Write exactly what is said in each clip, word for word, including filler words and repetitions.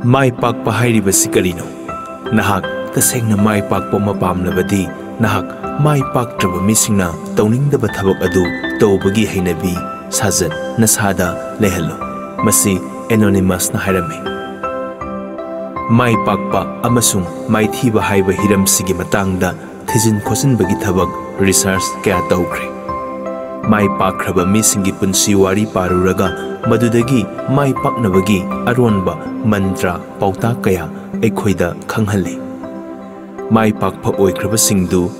ꯃꯥꯏ ꯄꯥꯛꯄ ꯍꯥꯏꯔꯤꯕꯁꯤ ꯀꯔꯤꯅꯣ? ꯅꯍꯥꯛ ꯇꯁꯦꯡꯅ ꯃꯥꯏ ꯄꯥꯛꯄ ꯑꯃ ꯄꯥꯝꯂꯕꯗꯤ, ꯅꯍꯥꯛ ꯃꯥꯏ ꯄꯥꯛꯇ꯭ꯔꯕ ꯃꯤꯁꯤꯡꯅ ꯇꯧꯅꯤꯡꯗꯕ ꯊꯕꯛ ꯑꯗꯨ ꯇꯧꯕꯒꯤ ꯍꯩꯅꯕꯤ ꯁꯥꯖꯠ ꯅꯁꯥꯗ ꯂꯩꯍꯜꯂꯨ꯫ ꯃꯁꯤ Anonymousꯅ ꯍꯥꯏꯔꯝꯃꯤ꯫ ꯃꯥꯏ ꯄꯥꯛꯄ ꯑꯃꯁꯨꯡ ꯃꯥꯏꯊꯤꯕ ꯍꯥꯏꯕ ꯍꯤꯔꯝꯁꯤꯒꯤ ꯃꯇꯥꯡꯗ ꯊꯤꯖꯤꯟ ꯈꯣꯠꯆꯤꯟꯕꯒꯤ ꯊꯕꯛ, research ꯀꯌꯥ ꯇꯧꯈ꯭ꯔꯦ꯫ ꯃꯥꯏ ꯄꯥꯛꯈ꯭ꯔꯕ ꯃꯤꯁꯤꯡꯒꯤ ꯄꯨꯟꯁꯤ ꯋꯥꯔꯤ ꯄꯥꯔꯨꯔꯒ ꯃꯗꯨꯗꯒꯤ ꯃꯥꯏ ꯄꯥꯛꯅꯕꯒꯤ ꯑꯔꯣꯟꯕ ꯃꯟꯇ꯭ꯔ, ꯄꯥꯎꯇꯥꯛ ꯀꯌꯥ ꯑꯩꯈꯣꯏꯗ ꯈꯪꯍꯜꯂꯤ꯫ ꯃꯥꯏ ꯄꯥꯛꯄ ꯑꯣꯏꯈ꯭ꯔꯕꯁꯤꯡꯗꯨ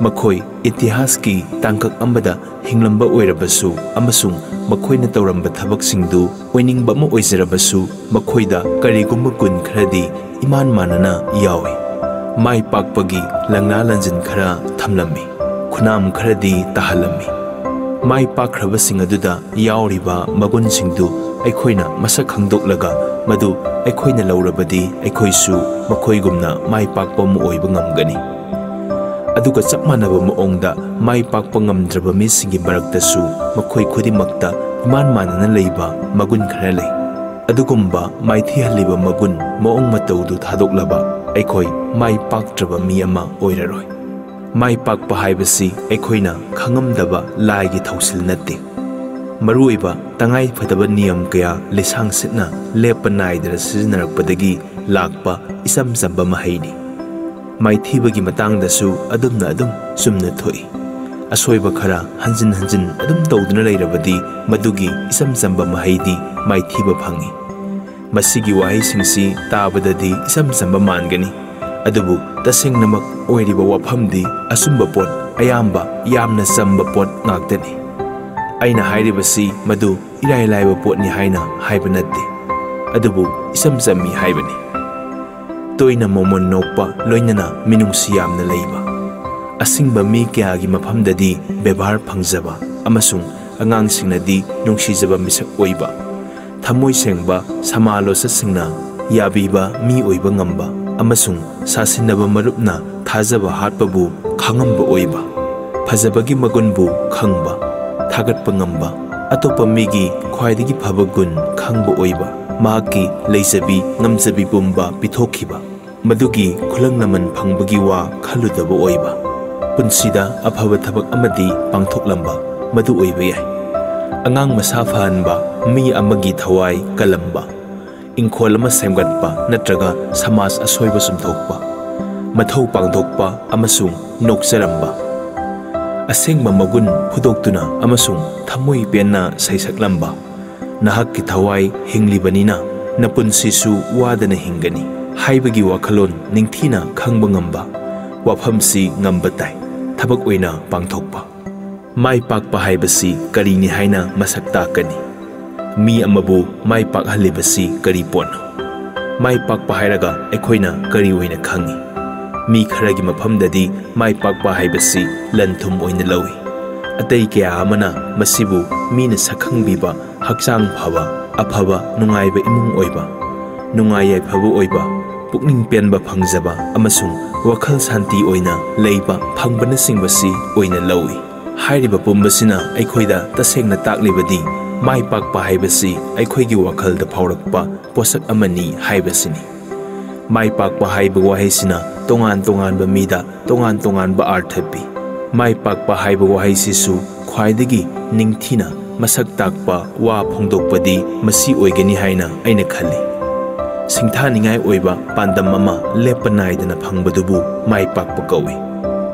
ꯃꯈꯣꯏ ꯏꯇꯤꯍꯥꯁꯀꯤ ꯇꯥꯡꯀꯛ ꯑꯃꯗ ꯍꯤꯡꯂꯝꯕ ꯑꯣꯏꯔꯕꯁꯨ ꯑꯃꯁꯨꯡ ꯃꯈꯣꯏꯅ ꯇꯧꯔꯝꯕ ꯊꯕꯛꯁꯤꯡꯗꯨ ꯑꯣꯏꯅꯤꯡꯕ ꯑꯃ ꯑꯣꯏꯖꯔꯕꯁꯨ, ꯃꯈꯣꯏꯗ ꯀꯔꯤꯒꯨꯝꯕ ꯒꯨꯟ ꯈꯔꯗꯤ ꯏꯃꯥꯟ ꯃꯥꯟꯅꯅ ꯌꯥꯎꯏ꯫ ꯃꯥꯏ ꯄꯥꯛꯄꯒꯤ ꯂꯪꯂꯥ ꯂꯟꯖꯤꯟ ꯈꯔ ꯊꯝꯂꯝꯃꯤ, ꯈꯨꯅꯥꯝ ꯈꯔꯗꯤ ꯇꯥꯍꯜꯂꯝꯃꯤ꯫ ꯃꯥꯏ ꯄꯥꯛꯈ꯭ꯔꯕꯁꯤꯡ ꯑꯗꯨꯗ ꯌꯥꯎꯔꯤꯕ ꯃꯒꯨꯟꯁꯤꯡꯗꯨ ꯑꯩꯈꯣꯏꯅ ꯃꯁꯛ ꯈꯪꯗꯣꯛꯂꯒ ꯃꯗꯨ ꯑꯩꯈꯣꯏꯅ ꯂꯧꯔꯕꯗꯤ ꯑꯩꯈꯣꯏꯁꯨ ꯃꯈꯣꯏꯒꯨꯝꯅ ꯃꯥꯏ ꯄꯥꯛꯄ ꯑꯃ ꯑꯣꯏꯕ ꯉꯝꯒꯅꯤ꯫ ꯑꯗꯨꯒ ꯆꯞ ꯃꯥꯟꯅꯕ ꯃꯑꯣꯡꯗ ꯃꯥꯏ ꯄꯥꯛꯄ ꯉꯝꯗ꯭ꯔꯕ ꯃꯤꯁꯤꯡꯒꯤ ꯃꯔꯛꯇꯁꯨ ꯃꯈꯣꯏ ꯈꯨꯗꯤꯡꯃꯛꯇ ꯏꯃꯥꯟ ꯃꯥꯟꯅꯅ ꯂꯩꯕ ꯃꯒꯨꯟ ꯈꯔ ꯂꯩ꯫ ꯑꯗꯨꯒꯨꯝꯕ ꯃꯥꯏꯊꯤꯍꯜꯂꯤꯕ ꯃꯒꯨꯟ ꯃꯑꯣꯡ ꯃꯇꯧꯗꯨ ꯊꯥꯗꯣꯛꯂꯕ ꯑꯩꯈꯣꯏ ꯃꯥꯏ ꯄꯥꯛꯇ꯭ꯔꯕ ꯃꯤ ꯑꯃ ꯑꯣꯏꯔꯔꯣꯏ꯫ ꯃꯥꯏ ꯄꯥꯛꯄ ꯍꯥꯏꯕꯁꯤ ꯑꯩꯈꯣꯏꯅ ꯈꯪꯉꯝꯗꯕ ꯂꯥꯏꯒꯤ ꯊꯧꯁꯤꯜ ꯅꯠꯇꯦ꯫ ꯃꯔꯨꯑꯣꯏꯕ ꯇꯉꯥꯏ ꯐꯗꯕ ꯅꯤꯌꯝ ꯀꯌꯥ ꯂꯤꯁꯥꯡ ꯁꯤꯠꯅ ꯂꯦꯞꯄ ꯅꯥꯏꯗꯅ ꯁꯤꯖꯤꯟꯅꯔꯛꯄꯗꯒꯤ ꯂꯥꯛꯄ ꯏꯆꯝ ꯆꯝꯕ ꯃꯍꯩꯅꯤ꯫ ꯃꯥꯏꯊꯤꯕꯒꯤ ꯃꯇꯥꯡꯗꯁꯨ ꯑꯗꯨꯝꯅ ꯑꯗꯨꯝ ꯆꯨꯝꯅ ꯊꯣꯛꯏ꯫ ꯑꯁꯣꯏꯕ ꯈꯔ ꯍꯟꯖꯤꯟ ꯍꯟꯖꯤꯟ ꯑꯗꯨꯝ ꯇꯧꯗꯨꯅ ꯂꯩꯔꯕꯗꯤ ꯃꯗꯨꯒꯤ ꯏꯆꯝ ꯆꯝꯕ ꯃꯍꯩꯗꯤ ꯃꯥꯏꯊꯤꯕ ꯐꯪꯏ꯫ ꯃꯁꯤꯒꯤ ꯋꯥꯍꯩꯁꯤꯡꯁꯤ ꯇꯥꯕꯗꯗꯤ ꯏꯆꯝ ꯆꯝꯕ ꯃꯥꯟꯒꯅꯤ, ꯑꯗꯨꯕꯨ ꯇꯁꯦꯡꯅꯃꯛ ꯑꯣꯏꯔꯤꯕ ꯋꯥꯐꯝꯗꯤ ꯑꯆꯨꯝꯕ ꯄꯣꯠ ꯑꯌꯥꯝꯕ ꯌꯥꯝꯅ ꯆꯝꯕ ꯄꯣꯠ ꯉꯥꯛꯇꯅꯤ꯫ ꯑꯩꯅ ꯍꯥꯏꯔꯤꯕꯁꯤ ꯃꯗꯨ ꯏꯔꯥꯏ ꯂꯥꯏꯕ ꯄꯣꯠꯅꯤ ꯍꯥꯏꯅ ꯍꯥꯏꯕ ꯅꯠꯇꯦ, ꯑꯗꯨꯕꯨ ꯏꯆꯝ ꯆꯝꯃꯤ ꯍꯥꯏꯕꯅꯤ꯫ ꯇꯣꯏꯅ ꯃꯣꯃꯣꯟ ꯅꯣꯛꯄ, ꯂꯣꯏꯅꯅ ꯃꯤꯅꯨꯡꯁꯤ ꯌꯥꯝꯅ ꯂꯩꯕ꯫ ꯑꯁꯤꯡꯕ ꯃꯤ ꯀꯌꯥꯒꯤ ꯃꯐꯝꯗꯗꯤ ꯕꯦꯕꯥꯔ ꯐꯪꯖꯕ ꯑꯃꯁꯨꯡ ꯑꯉꯥꯡꯁꯤꯡꯅꯗꯤ ꯅꯨꯡꯁꯤꯖꯕ ꯃꯤꯁꯛ ꯑꯣꯏꯕ꯫ ꯊꯃꯣꯏ ꯁꯦꯡꯕ ꯁꯃꯥꯂꯣꯆꯀꯁꯤꯡꯅ ꯌꯥꯕꯤꯕ ꯃꯤ ꯑꯣꯏꯕ ꯉꯝꯕ ꯑꯃꯁꯨꯡ ꯁꯥꯁꯤꯟꯅꯕ ꯃꯔꯨꯞꯅ ꯊꯥꯖꯕ ꯍꯥꯠꯄꯕꯨ ꯈꯪꯉꯝꯕ ꯑꯣꯏꯕ꯫ ꯐꯖꯕꯒꯤ ꯃꯒꯨꯟꯕꯨ ꯈꯪꯕ, ꯊꯥꯒꯠꯄ ꯉꯝꯕ, ꯑꯇꯣꯞꯄ ꯃꯤꯒꯤ ꯈ꯭ꯋꯥꯏꯗꯒꯤ ꯐꯕ ꯒꯨꯟ ꯈꯪꯕ ꯑꯣꯏꯕ꯫ ꯃꯍꯥꯛꯀꯤ ꯂꯩꯖꯕꯤ ꯉꯝꯖꯕꯤ ꯄꯨꯝꯕ ꯄꯤꯊꯣꯛꯈꯤꯕ, ꯃꯗꯨꯒꯤ ꯈꯨꯂꯪ ꯂꯃꯟ ꯐꯪꯕꯒꯤ ꯋꯥ ꯈꯜꯂꯨꯗꯕ ꯑꯣꯏꯕ, ꯄꯨꯟꯁꯤꯗ ꯑꯐꯕ ꯊꯕꯛ ꯑꯃꯗꯤ ꯄꯥꯡꯊꯣꯛꯂꯝꯕ, ꯃꯗꯨ ꯑꯣꯏꯕ ꯌꯥꯏ꯫ ꯑꯉꯥꯡ ꯃꯁꯥ ꯐꯍꯟꯕ, ꯃꯤ ꯑꯃꯒꯤ ꯊꯋꯥꯏ ꯀꯜꯂꯝꯕ, ꯏꯪꯈꯣꯜ ꯑꯃ ꯁꯦꯝꯒꯠꯄ ꯅꯠꯇ꯭ꯔꯒ ꯁꯃꯥꯖ ꯑꯁꯣꯏꯕ ꯆꯨꯝꯊꯣꯛꯄ, ꯃꯊꯧ ꯄꯥꯡꯊꯣꯛꯄ ꯑꯃꯁꯨꯡ ꯅꯣꯛꯆꯔꯝꯕ, ꯑꯁꯦꯡꯕ ꯃꯒꯨꯟ ꯐꯨꯗꯣꯛꯇꯨꯅ ꯑꯃꯁꯨꯡ ꯊꯃꯣꯏ ꯄꯦꯟꯅ ꯁꯩꯁꯛꯂꯝꯕ, ꯅꯍꯥꯛꯀꯤ ꯊꯋꯥꯏ ꯍꯤꯡꯂꯤꯕꯅꯤꯅ ꯅꯄꯨꯟꯁꯤꯁꯨ ꯋꯥꯗꯅ ꯍꯤꯡꯒꯅꯤ ꯍꯥꯏꯕꯒꯤ ꯋꯥꯈꯜꯂꯣꯟ ꯅꯤꯡꯊꯤꯅ ꯈꯪꯕ ꯉꯝꯕ, ꯋꯥꯐꯝꯁꯤ ꯉꯝꯕ ꯇꯥꯏ, ꯊꯕꯛ ꯑꯣꯏꯅ ꯄꯥꯡꯊꯣꯛꯄ꯫ ꯃꯥꯏ ꯄꯥꯛꯄ ꯍꯥꯏꯕꯁꯤ ꯀꯔꯤꯅꯤ ꯍꯥꯏꯅ ꯃꯁꯛ ꯇꯥꯛꯀꯅꯤ? ꯃꯤ ꯑꯃꯕꯨ ꯃꯥꯏ ꯄꯥꯛꯍꯜꯂꯤꯕꯁꯤ ꯀꯔꯤ ꯄꯣꯠꯅꯣ? ꯃꯥꯏ ꯄꯥꯛꯄ ꯍꯥꯏꯔꯒ ꯑꯩꯈꯣꯏꯅ ꯀꯔꯤ ꯑꯣꯏꯅ ꯈꯪꯏ? ꯃꯤ ꯈꯔꯒꯤ ꯃꯐꯝꯗꯗꯤ ꯃꯥꯏ ꯄꯥꯛꯄ ꯍꯥꯏꯕꯁꯤ ꯂꯟ ꯊꯨꯝ ꯑꯣꯏꯅ ꯂꯧꯏ꯫ ꯑꯇꯩ ꯀꯌꯥ ꯑꯃꯅ ꯃꯁꯤꯕꯨ ꯃꯤꯅ ꯁꯛꯈꯪꯕꯤꯕ, ꯍꯛꯆꯥꯡ ꯐꯕ, ꯑꯐꯕ, ꯅꯨꯡꯉꯥꯏꯕ ꯏꯃꯨꯡ ꯑꯣꯏꯕ, ꯅꯨꯡꯉꯥꯏ ꯌꯥꯏꯐꯕ ꯑꯣꯏꯕ, ꯄꯨꯛꯅꯤꯡ ꯄꯦꯟꯕ ꯐꯪꯖꯕ ꯑꯃꯁꯨꯡ ꯋꯥꯈꯜ ꯁꯥꯟꯇꯤ ꯑꯣꯏꯅ ꯂꯩꯕ ꯐꯪꯕꯅꯆꯤꯡꯕꯁꯤ ꯑꯣꯏꯅ ꯂꯧꯏ꯫ ꯍꯥꯏꯔꯤꯕ ꯄꯨꯝꯕꯁꯤꯅ ꯑꯩꯈꯣꯏꯗ ꯇꯁꯦꯡꯅ ꯇꯥꯛꯂꯤꯕꯗꯤ ꯃꯥꯏ ꯄꯥꯛꯄ ꯍꯥꯏꯕꯁꯤ ꯑꯩꯈꯣꯏꯒꯤ ꯋꯥꯈꯜꯗ ꯐꯥꯎꯔꯛꯄ ꯄꯣꯠꯁꯛ ꯑꯃꯅꯤ ꯍꯥꯏꯕꯁꯤꯅꯤ꯫ ꯃꯥꯏ ꯄꯥꯛꯄ ꯍꯥꯏꯕ ꯋꯥꯍꯩꯁꯤꯅ ꯇꯣꯉꯥꯟ ꯇꯣꯉꯥꯟꯕ ꯃꯤꯗ ꯇꯣꯉꯥꯟ ꯇꯣꯉꯥꯟꯕ ꯑꯥꯔꯊ ꯄꯤ꯫ ꯃꯥꯏ ꯄꯥꯛꯄ ꯍꯥꯏꯕ ꯋꯥꯍꯩꯁꯤꯁꯨ ꯈ꯭ꯋꯥꯏꯗꯒꯤ ꯅꯤꯡꯊꯤꯅ ꯃꯁꯛ ꯇꯥꯛꯄ ꯋꯥ ꯐꯣꯡꯗꯣꯛꯄꯗꯤ ꯃꯁꯤ ꯑꯣꯏꯒꯅꯤ ꯍꯥꯏꯅ ꯑꯩꯅ ꯈꯜꯂꯤ꯫ ꯁꯤꯡꯊꯥꯅꯤꯡꯉꯥꯏ ꯑꯣꯏꯕ ꯄꯥꯟꯗꯝ ꯑꯃ ꯂꯦꯞꯄ ꯅꯥꯏꯗꯅ ꯐꯪꯕꯗꯨꯕꯨ ꯃꯥꯏ ꯄꯥꯛꯄ ꯀꯧꯏ꯫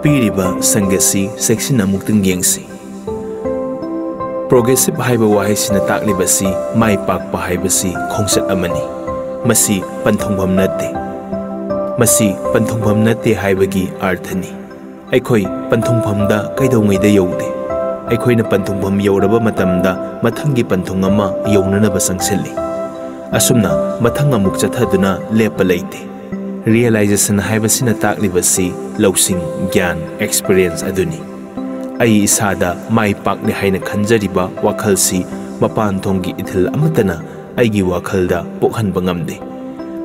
ꯄꯤꯔꯤꯕ ꯁꯪꯒꯁꯤ ꯆꯦꯛꯁꯤꯟꯅ ꯑꯃꯨꯛꯇꯪ ꯌꯦꯡꯁꯤ꯫ ꯄ꯭ꯔꯣꯒ꯭ꯔꯦꯁꯤꯚ ꯍꯥꯏꯕ ꯋꯥꯍꯩꯁꯤꯅ ꯇꯥꯛꯂꯤꯕꯁꯤ ꯃꯥꯏ ꯄꯥꯛꯄ ꯍꯥꯏꯕꯁꯤ ꯈꯣꯡꯆꯠ ꯑꯃꯅꯤ꯫ ꯃꯁꯤ ꯄꯟꯊꯨꯡꯐꯝ ꯅꯠꯇꯦ꯫ ꯃꯁꯤ ꯄꯟꯊꯨꯡꯐꯝ ꯅꯠꯇꯦ ꯍꯥꯏꯕꯒꯤ ꯑꯥꯔꯊꯅꯤ꯫ ꯑꯩꯈꯣꯏ ꯄꯟꯊꯨꯡꯐꯝꯗ ꯀꯩꯗꯧꯉꯩꯗ ꯌꯧꯗꯦ꯫ ꯑꯩꯈꯣꯏꯅ ꯄꯟꯊꯨꯡꯐꯝ ꯌꯧꯔꯕ ꯃꯇꯝꯗ ꯃꯊꯪꯒꯤ ꯄꯟꯊꯨꯡ ꯑꯃ ꯌꯧꯅꯅꯕ ꯆꯪꯁꯤꯜꯂꯤ꯫ ꯑꯁꯨꯝꯅ ꯃꯊꯪ ꯑꯃꯨꯛ ꯆꯠꯊꯗꯨꯅ ꯂꯦꯞꯄ ꯂꯩꯇꯦ꯫ ꯔꯤꯌꯦꯂꯥꯏꯖꯦꯁꯟ ꯍꯥꯏꯕꯁꯤꯅ ꯇꯥꯛꯂꯤꯕꯁꯤ ꯂꯧꯁꯤꯡ, ꯒ꯭ꯌꯥꯟ, ꯑꯦꯛꯁꯄꯤꯔꯤꯌꯦꯟꯁ ꯑꯗꯨꯅꯤ꯫ ꯑꯩ ꯏꯁꯥꯗ ꯃꯥꯏ ꯄꯥꯛꯂꯦ ꯍꯥꯏꯅ ꯈꯟꯖꯔꯤꯕ ꯋꯥꯈꯜꯁꯤ ꯃꯄꯥꯟ ꯊꯣꯡꯒꯤ ꯏꯊꯤꯜ ꯑꯃꯠꯇꯅ ꯑꯩꯒꯤ ꯋꯥꯈꯜꯗ ꯄꯣꯛꯍꯟꯕ ꯉꯝꯗꯦ꯫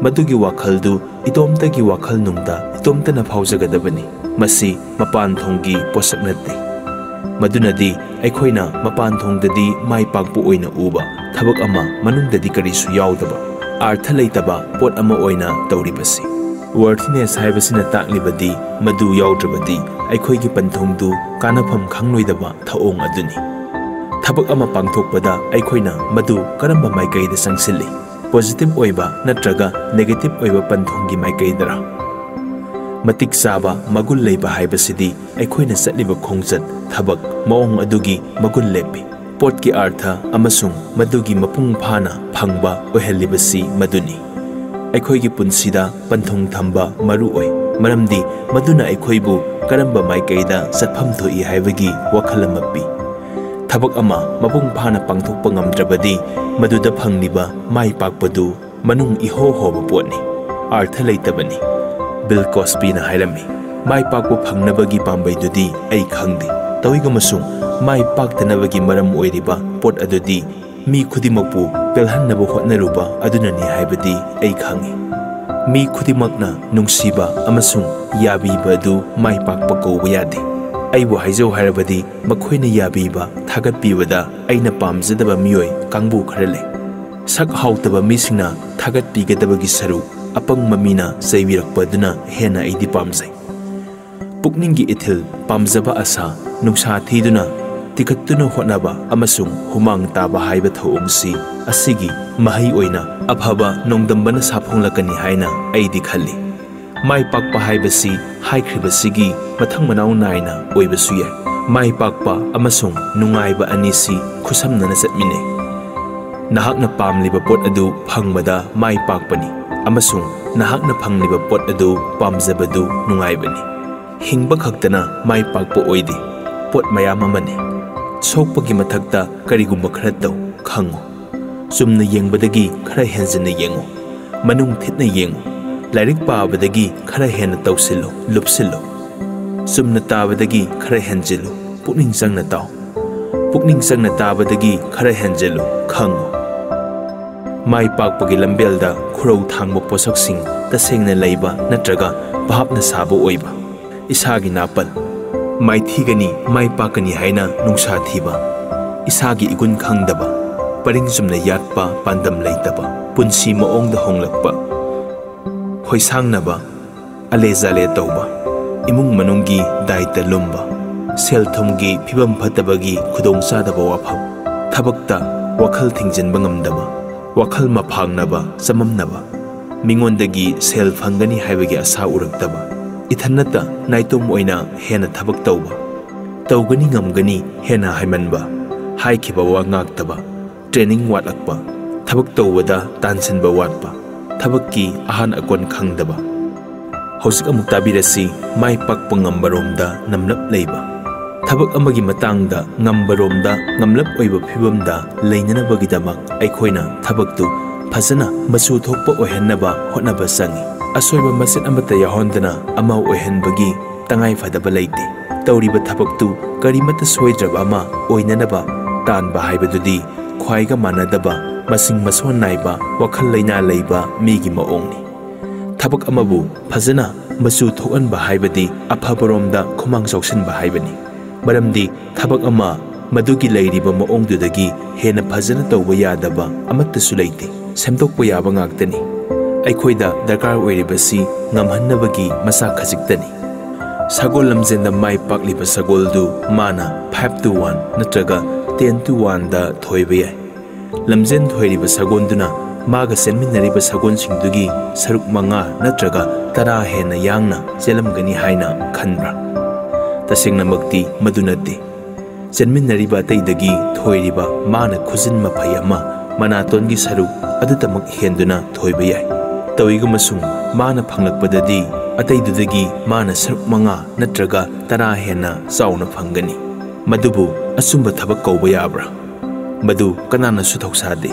ꯃꯗꯨꯒꯤ ꯋꯥꯈꯜꯗꯨ ꯏꯇꯣꯝꯇꯒꯤ ꯋꯥꯈꯜꯅꯨꯡꯗ ꯏꯇꯣꯝꯇꯅ ꯐꯥꯎꯖꯒꯗꯕꯅꯤ꯫ ꯃꯁꯤ ꯃꯄꯥꯟ ꯊꯣꯡꯒꯤ ꯄꯣꯠꯁꯛ ꯅꯠꯇꯦ꯫ ꯃꯗꯨꯅꯗꯤ ꯑꯩꯈꯣꯏꯅ ꯃꯄꯥꯟ ꯊꯣꯡꯗꯗꯤ ꯃꯥꯏ ꯄꯥꯛꯄ ꯑꯣꯏꯅ ꯎꯕ, ꯊꯕꯛ ꯑꯃ ꯃꯅꯨꯡꯗꯗꯤ ꯀꯔꯤꯁꯨ ꯌꯥꯎꯗꯕ, ꯑꯥꯔꯊ ꯂꯩꯇꯕ ꯄꯣꯠ ꯑꯃ ꯑꯣꯏꯅ ꯇꯧꯔꯤꯕꯁꯤ꯫ Worthiness ꯍꯥꯏꯕꯁꯤꯅ ꯇꯥꯛꯂꯤꯕꯗꯤ ꯃꯗꯨ ꯌꯥꯎꯗ꯭ꯔꯕꯗꯤ ꯑꯩꯈꯣꯏꯒꯤ ꯄꯟꯊꯨꯡꯗꯨ ꯀꯥꯟꯅꯐꯝ ꯈꯪꯂꯣꯏꯗꯕ ꯊꯧꯑꯣꯡ ꯑꯗꯨꯅꯤ꯫ ꯊꯕꯛ ꯑꯃ ꯄꯥꯡꯊꯣꯛꯄꯗ ꯑꯩꯈꯣꯏꯅ ꯃꯗꯨ ꯀꯔꯝꯕ ꯃꯥꯏꯀꯩꯗ ꯆꯪꯁꯤꯜꯂꯤ? ꯄꯣꯖꯤꯇꯤꯚ ꯑꯣꯏꯕ ꯅꯠꯇ꯭ꯔꯒ ꯅꯦꯒꯦꯇꯤꯚ ꯑꯣꯏꯕ ꯄꯟꯊꯨꯡꯒꯤ ꯃꯥꯏꯀꯩꯗꯔꯥ? ꯃꯇꯤꯛ ꯆꯥꯕ, ꯃꯒꯨꯟ ꯂꯩꯕ ꯍꯥꯏꯕꯁꯤꯗꯤ ꯑꯩꯈꯣꯏꯅ ꯆꯠꯂꯤꯕ ꯈꯣꯡꯆꯠ, ꯊꯕꯛ, ꯃꯑꯣꯡ ꯑꯗꯨꯒꯤ ꯃꯒꯨꯟ ꯂꯦꯞꯄꯤ꯫ ꯄꯣꯠꯀꯤ ꯑꯥꯔꯊ ꯑꯃꯁꯨꯡ ꯃꯗꯨꯒꯤ ꯃꯄꯨꯡ ꯐꯥꯅ ꯐꯪꯕ ꯑꯣꯏꯍꯜꯂꯤꯕꯁꯤ ꯃꯗꯨꯅꯤ꯫ ꯑꯩꯈꯣꯏꯒꯤ ꯄꯨꯟꯁꯤꯗ ꯄꯟꯊꯨꯡ ꯊꯝꯕ ꯃꯔꯨ ꯑꯣꯏ, ꯃꯔꯝꯗꯤ ꯃꯗꯨꯅ ꯑꯩꯈꯣꯏꯕꯨ ꯀꯔꯝꯕ ꯃꯥꯏꯀꯩꯗ ꯆꯠꯐꯝ ꯊꯣꯛꯏ ꯍꯥꯏꯕꯒꯤ ꯋꯥꯈꯜ ꯑꯃ ꯄꯤ꯫ ꯊꯕꯛ ꯑꯃ ꯃꯄꯨꯡ ꯐꯥꯅ ꯄꯥꯡꯊꯣꯛꯄ ꯉꯝꯗ꯭ꯔꯕꯗꯤ ꯃꯗꯨꯗ ꯐꯪꯂꯤꯕ ꯃꯥꯏ ꯄꯥꯛꯄꯗꯨ ꯃꯅꯨꯡ ꯏꯍꯣ ꯍꯣꯕ ꯄꯣꯠꯅꯤ, ꯑꯥꯔꯊ ꯂꯩꯇꯕꯅꯤ꯫ ꯕꯤꯜ ꯀꯣꯁꯕꯤꯅ ꯍꯥꯏꯔꯝꯃꯤ, "ꯃꯥꯏ ꯄꯥꯛꯄ ꯐꯪꯅꯕꯒꯤ ꯄꯥꯝꯕꯩꯗꯨꯗꯤ ꯑꯩ ꯈꯪꯗꯦ, ꯇꯧꯏꯒꯨꯝꯕꯁꯨꯡ ꯃꯥꯏ ꯄꯥꯛꯇꯅꯕꯒꯤ ꯃꯔꯝ ꯑꯣꯏꯔꯤꯕ ꯄꯣꯠ ꯑꯗꯨꯗꯤ ꯃꯤ ꯈꯨꯗꯤꯡꯃꯛꯄꯨ ꯄꯦꯜꯍꯟꯅꯕ ꯍꯣꯠꯅꯔꯨꯕ ꯑꯗꯨꯅꯅꯤ ꯍꯥꯏꯕꯗꯤ ꯑꯩ ꯈꯪꯏ꯫ ꯃꯤ ꯈꯨꯗꯤꯡꯃꯛꯅ ꯅꯨꯡꯁꯤꯕ ꯑꯃꯁꯨꯡ ꯌꯥꯕꯤꯕ ꯑꯗꯨ ꯃꯥꯏ ꯄꯥꯛꯄ ꯀꯧꯕ ꯌꯥꯗꯦ꯫ ꯑꯩꯕꯨ ꯍꯥꯏꯖꯧ ꯍꯥꯏꯔꯕꯗꯤ ꯃꯈꯣꯏꯅ ꯌꯥꯕꯤꯕ, ꯊꯥꯒꯠꯄꯤꯕꯗ ꯑꯩꯅ ꯄꯥꯝꯖꯗꯕ ꯃꯤꯑꯣꯏ ꯀꯥꯡꯕꯨ ꯈꯔ ꯂꯩ꯫ ꯁꯛ ꯍꯥꯎꯇꯕ ꯃꯤꯁꯤꯡꯅ ꯊꯥꯒꯠꯄꯤꯒꯗꯕꯒꯤ ꯁꯔꯨꯛ ꯑꯄꯪꯕ ꯃꯤꯅ ꯆꯩꯕꯤꯔꯛꯄ ꯑꯗꯨꯅ ꯍꯦꯟꯅ ꯑꯩꯗꯤ ꯄꯥꯝꯖꯩ꯫ ꯄꯨꯛꯅꯤꯡꯒꯤ ꯏꯊꯤꯜ, ꯄꯥꯝꯖꯕ ꯑꯁꯥ, ꯅꯨꯡꯁꯥ ꯊꯤꯗꯨꯅ ꯇꯤꯈꯠꯇꯨꯅ ꯍꯣꯠꯅꯕ ꯑꯃꯁꯨꯡ ꯍꯨꯃꯥꯡ ꯇꯥꯕ ꯍꯥꯏꯕ ꯊꯧꯑꯣꯡꯁꯤ ꯑꯁꯤꯒꯤ ꯃꯍꯩ ꯑꯣꯏꯅ ꯑꯐꯕ ꯅꯣꯡꯗꯝꯕꯅ ꯁꯥꯐꯣꯡꯂꯛꯀꯅꯤ ꯍꯥꯏꯅ ꯑꯩꯗꯤ ꯈꯜꯂꯤ꯫ ꯃꯥꯏ ꯄꯥꯛꯄ ꯍꯥꯏꯕꯁꯤ ꯍꯥꯏꯈ꯭ꯔꯤꯕꯁꯤꯒꯤ ꯃꯊꯪ ꯃꯅꯥꯎ ꯅꯥꯏꯅ ꯑꯣꯏꯕꯁꯨ ꯌꯥꯏ꯫ ꯃꯥꯏ ꯄꯥꯛꯄ ꯑꯃꯁꯨꯡ ꯅꯨꯡꯉꯥꯏꯕ ꯑꯅꯤꯁꯤ ꯈꯨꯠꯁꯝꯅꯅ ꯆꯠꯃꯤꯟꯅꯩ꯫ ꯅꯍꯥꯛꯅ ꯄꯥꯝꯂꯤꯕ ꯄꯣꯠ ꯑꯗꯨ ꯐꯪꯕꯗ ꯃꯥꯏ ꯄꯥꯛꯄꯅꯤ, ꯑꯃꯁꯨꯡ ꯅꯍꯥꯛꯅ ꯐꯪꯂꯤꯕ ꯄꯣꯠ ꯑꯗꯨ ꯄꯥꯝꯖꯕꯗꯨ ꯅꯨꯡꯉꯥꯏꯕꯅꯤ꯫ ꯍꯤꯡꯕ ꯈꯛꯇꯅ ꯃꯥꯏ ꯄꯥꯛꯄ ꯑꯣꯏꯗꯦ, ꯄꯣꯠ ꯃꯌꯥꯝ ꯑꯃꯅꯤ꯫ ꯁꯣꯛꯄꯒꯤ ꯃꯊꯛꯇ ꯀꯔꯤꯒꯨꯝꯕ ꯈꯔ ꯇꯧ, ꯈꯪꯉꯨ꯫ ꯆꯨꯝꯅ ꯌꯦꯡꯕꯗꯒꯤ ꯈꯔ ꯍꯦꯟꯖꯤꯟꯅ ꯌꯦꯡꯉꯨ꯫ ꯃꯅꯨꯡ ꯊꯤꯠꯅ ꯌꯦꯡꯉꯨ꯫ ꯂꯥꯏꯔꯤꯛ ꯄꯥꯕꯗꯒꯤ ꯈꯔ ꯍꯦꯟꯅ ꯇꯧꯁꯤꯜꯂꯨ, ꯂꯨꯞꯁꯤꯜꯂꯨ꯫ ꯆꯨꯝꯅ ꯇꯥꯕꯗꯒꯤ ꯈꯔ ꯍꯦꯟꯖꯤꯜꯂꯨ, ꯄꯨꯛꯅꯤꯡ ꯆꯪꯅ ꯇꯥꯎ꯫ ꯄꯨꯛꯅꯤꯡ ꯆꯪꯅ ꯇꯥꯕꯗꯒꯤ ꯈꯔ ꯍꯦꯟꯖꯤꯜꯂꯨ, ꯈꯪꯉꯨ꯫ ꯃꯥꯏ ꯄꯥꯛꯄꯒꯤ ꯂꯝꯕꯦꯜꯗ ꯈꯨꯔꯧ ꯊꯥꯡꯕ ꯄꯣꯠꯁꯛꯁꯤꯡ ꯇꯁꯦꯡꯅ ꯂꯩꯕ ꯅꯠꯇ꯭ꯔꯒ ꯚꯥꯞꯅ ꯁꯥꯕ ꯑꯣꯏꯕ꯫ ꯏꯁꯥꯒꯤ ꯅꯥꯄꯜ꯫ ꯃꯥꯏꯊꯤꯒꯅꯤ, ꯃꯥꯏ ꯄꯥꯛꯀꯅꯤ ꯍꯥꯏꯅ ꯅꯨꯡꯁꯥ ꯊꯤꯕ꯫ ꯏꯁꯥꯒꯤ ꯏꯒꯨꯟ ꯈꯪꯗꯕ꯫ ꯄꯔꯤꯡ ꯆꯨꯝꯅ ꯌꯥꯠꯄ, ꯄꯥꯟꯗꯝ ꯂꯩꯇꯕ, ꯄꯨꯟꯁꯤ ꯃꯑꯣꯡꯗ ꯍꯣꯡꯂꯛꯄ, ꯍꯣꯏꯁꯥꯡꯅꯕ, ꯑꯂꯦ ꯖꯥꯂꯦ ꯇꯧꯕ, ꯏꯃꯨꯡ ꯃꯅꯨꯡꯒꯤ ꯗꯥꯏꯇ ꯂꯨꯝꯕ, ꯁꯦꯜ ꯊꯨꯝꯒꯤ ꯐꯤꯕꯝ ꯐꯠꯇꯕꯒꯤ ꯈꯨꯗꯣꯡꯆꯥꯗꯕ ꯋꯥꯐꯝ, ꯊꯕꯛꯇ ꯋꯥꯈꯜ ꯊꯤꯡꯖꯤꯟꯕ ꯉꯝꯗꯕ, ꯋꯥꯈꯜ ꯃꯐꯥꯡꯅꯕ, ꯆꯃꯝꯅꯕ, ꯃꯤꯉꯣꯟꯗꯒꯤ ꯁꯦꯜ ꯐꯪꯒꯅꯤ ꯍꯥꯏꯕꯒꯤ ꯑꯁꯥ ꯎꯔꯛꯇꯕ, ꯏꯊꯟꯅꯇ ꯅꯥꯏꯇꯣꯝ ꯑꯣꯏꯅ ꯍꯦꯟꯅ ꯊꯕꯛ ꯇꯧꯕ, ꯇꯧꯒꯅꯤ ꯉꯝꯒꯅꯤ ꯍꯦꯟꯅ ꯍꯥꯏꯃꯟꯕ, ꯍꯥꯏꯈꯤꯕ ꯋꯥ ꯉꯥꯛꯇꯕ, ꯇ꯭ꯔꯦꯅꯤꯡ ꯋꯥꯠꯂꯛꯄ, ꯊꯕꯛ ꯇꯧꯕꯗ ꯇꯥꯟꯁꯤꯟꯕ ꯋꯥꯠꯄ, ꯊꯕꯛꯀꯤ ꯑꯍꯥꯟ ꯑꯀꯣꯟ ꯈꯪꯗꯕ꯫ ꯍꯧꯖꯤꯛ ꯑꯃꯨꯛ ꯇꯥꯕꯤꯔꯁꯤ, ꯃꯥꯏ ꯄꯥꯛꯄ ꯉꯝꯕꯔꯣꯝꯗ ꯅꯝꯂꯞ ꯂꯩꯕ꯫ ꯊꯕꯛ ꯑꯃꯒꯤ ꯃꯇꯥꯡꯗ ꯉꯝꯕꯔꯣꯝꯗ ꯉꯝꯂꯞ ꯑꯣꯏꯕ ꯐꯤꯕꯝꯗ ꯂꯩꯅꯅꯕꯒꯤꯗꯃꯛ ꯑꯩꯈꯣꯏꯅ ꯊꯕꯛꯇꯨ ꯐꯖꯅ ꯃꯆꯨ ꯊꯣꯛꯄ ꯑꯣꯏꯍꯟꯅꯕ ꯍꯣꯠꯅꯕ ꯆꯪꯏ꯫ ꯑꯁꯣꯏꯕ ꯃꯆꯦꯠ ꯑꯃꯠꯇ ꯌꯥꯎꯍꯟꯗꯅ ꯑꯃ ꯑꯣꯏꯍꯟꯕꯒꯤ ꯇꯉꯥꯏ ꯐꯗꯕ ꯂꯩꯇꯦ꯫ ꯇꯧꯔꯤꯕ ꯊꯕꯛꯇꯨ ꯀꯔꯤꯃꯠꯇ ꯁꯣꯏꯗ꯭ꯔꯕ ꯑꯃ ꯑꯣꯏꯅꯅꯕ ꯇꯥꯟꯕ ꯍꯥꯏꯕꯗꯨꯗꯤ ꯈ꯭ꯋꯥꯏꯒ ꯃꯥꯟꯅꯗꯕ, ꯃꯁꯤꯡ ꯃꯁꯣꯟ ꯅꯥꯏꯕ ꯋꯥꯈꯜ ꯂꯩꯅꯥ ꯂꯩꯕ ꯃꯤꯒꯤ ꯃꯑꯣꯡꯅꯤ꯫ ꯊꯕꯛ ꯑꯃꯕꯨ ꯐꯖꯅ ꯃꯆꯨ ꯊꯣꯛꯍꯟꯕ ꯍꯥꯏꯕꯗꯤ ꯑꯐꯕꯔꯣꯝꯗ ꯈꯨꯃꯥꯡ ꯆꯥꯎꯁꯤꯟꯕ ꯍꯥꯏꯕꯅꯤ꯫ ꯃꯔꯝꯗꯤ ꯊꯕꯛ ꯑꯃ ꯃꯗꯨꯒꯤ ꯂꯩꯔꯤꯕ ꯃꯑꯣꯡꯗꯨꯗꯒꯤ ꯍꯦꯟꯅ ꯐꯖꯅ ꯇꯧꯕ ꯌꯥꯗꯕ ꯑꯃꯠꯇꯁꯨ ꯂꯩꯇꯦ꯫ ꯁꯦꯝꯗꯣꯛꯄ ꯌꯥꯕ ꯉꯥꯛꯇꯅꯤ꯫ ꯑꯩꯈꯣꯏꯗ ꯗꯔꯀꯥꯔ ꯑꯣꯏꯔꯤꯕꯁꯤ ꯉꯝꯍꯟꯅꯕꯒꯤ ꯃꯆꯥꯛ ꯈꯖꯤꯛꯇꯅꯤ꯫ ꯁꯒꯣꯜ ꯂꯝꯖꯦꯟꯗ ꯃꯥꯏ ꯄꯥꯛꯂꯤꯕ ꯁꯒꯣꯜꯗꯨ ꯃꯥꯅ five to one ꯅꯠꯇ꯭ꯔꯒ ten to one ꯗ ꯊꯣꯏꯕ ꯌꯥꯏ꯫ ꯂꯝꯖꯦꯟ ꯊꯣꯏꯔꯤꯕ ꯁꯒꯣꯜꯗꯨꯅ ꯃꯥꯒ ꯆꯦꯟꯃꯤꯟꯅꯔꯤꯕ ꯁꯒꯣꯜꯁꯤꯡꯗꯨꯒꯤ ꯁꯔꯨꯛ ꯃꯉꯥ ꯅꯠꯇ꯭ꯔꯒ ꯇꯔꯥ ꯍꯦꯟꯅ ꯌꯥꯡꯅ ꯆꯦꯜꯂꯝꯒꯅꯤ ꯍꯥꯏꯅ ꯈꯟꯕ꯭ꯔꯥ? ꯇꯁꯦꯡꯅꯃꯛꯇꯤ ꯃꯗꯨ ꯅꯠꯇꯦ꯫ ꯆꯦꯟꯃꯤꯟꯅꯔꯤꯕ ꯑꯇꯩꯗꯒꯤ ꯊꯣꯏꯔꯤꯕ ꯃꯥꯅ ꯈꯨꯖꯤꯟ ꯃꯐꯩ ꯑꯃ ꯃꯅꯥꯇꯣꯟꯒꯤ ꯁꯔꯨꯛ ꯑꯗꯨꯇꯃꯛ ꯍꯦꯟꯗꯨꯅ ꯊꯣꯏꯕ ꯌꯥꯏ꯫ ꯇꯧꯏꯒꯨꯝꯕꯁꯨꯡ ꯃꯥꯅ ꯐꯪꯂꯛꯄꯗꯗꯤ ꯑꯇꯩꯗꯨꯗꯒꯤ ꯃꯥꯅ ꯁꯔꯨꯛ ꯃꯉꯥ ꯅꯠꯇ꯭ꯔꯒ ꯇꯔꯥ ꯍꯦꯟꯅ ꯆꯥꯎꯅ ꯐꯪꯒꯅꯤ꯫ ꯃꯗꯨꯕꯨ ꯑꯆꯨꯝꯕ ꯊꯕꯛ ꯀꯧꯕ ꯌꯥꯕ꯭ꯔꯥ? ꯃꯗꯨ ꯀꯅꯥꯅꯁꯨ ꯊꯧꯁꯥꯗꯦ꯫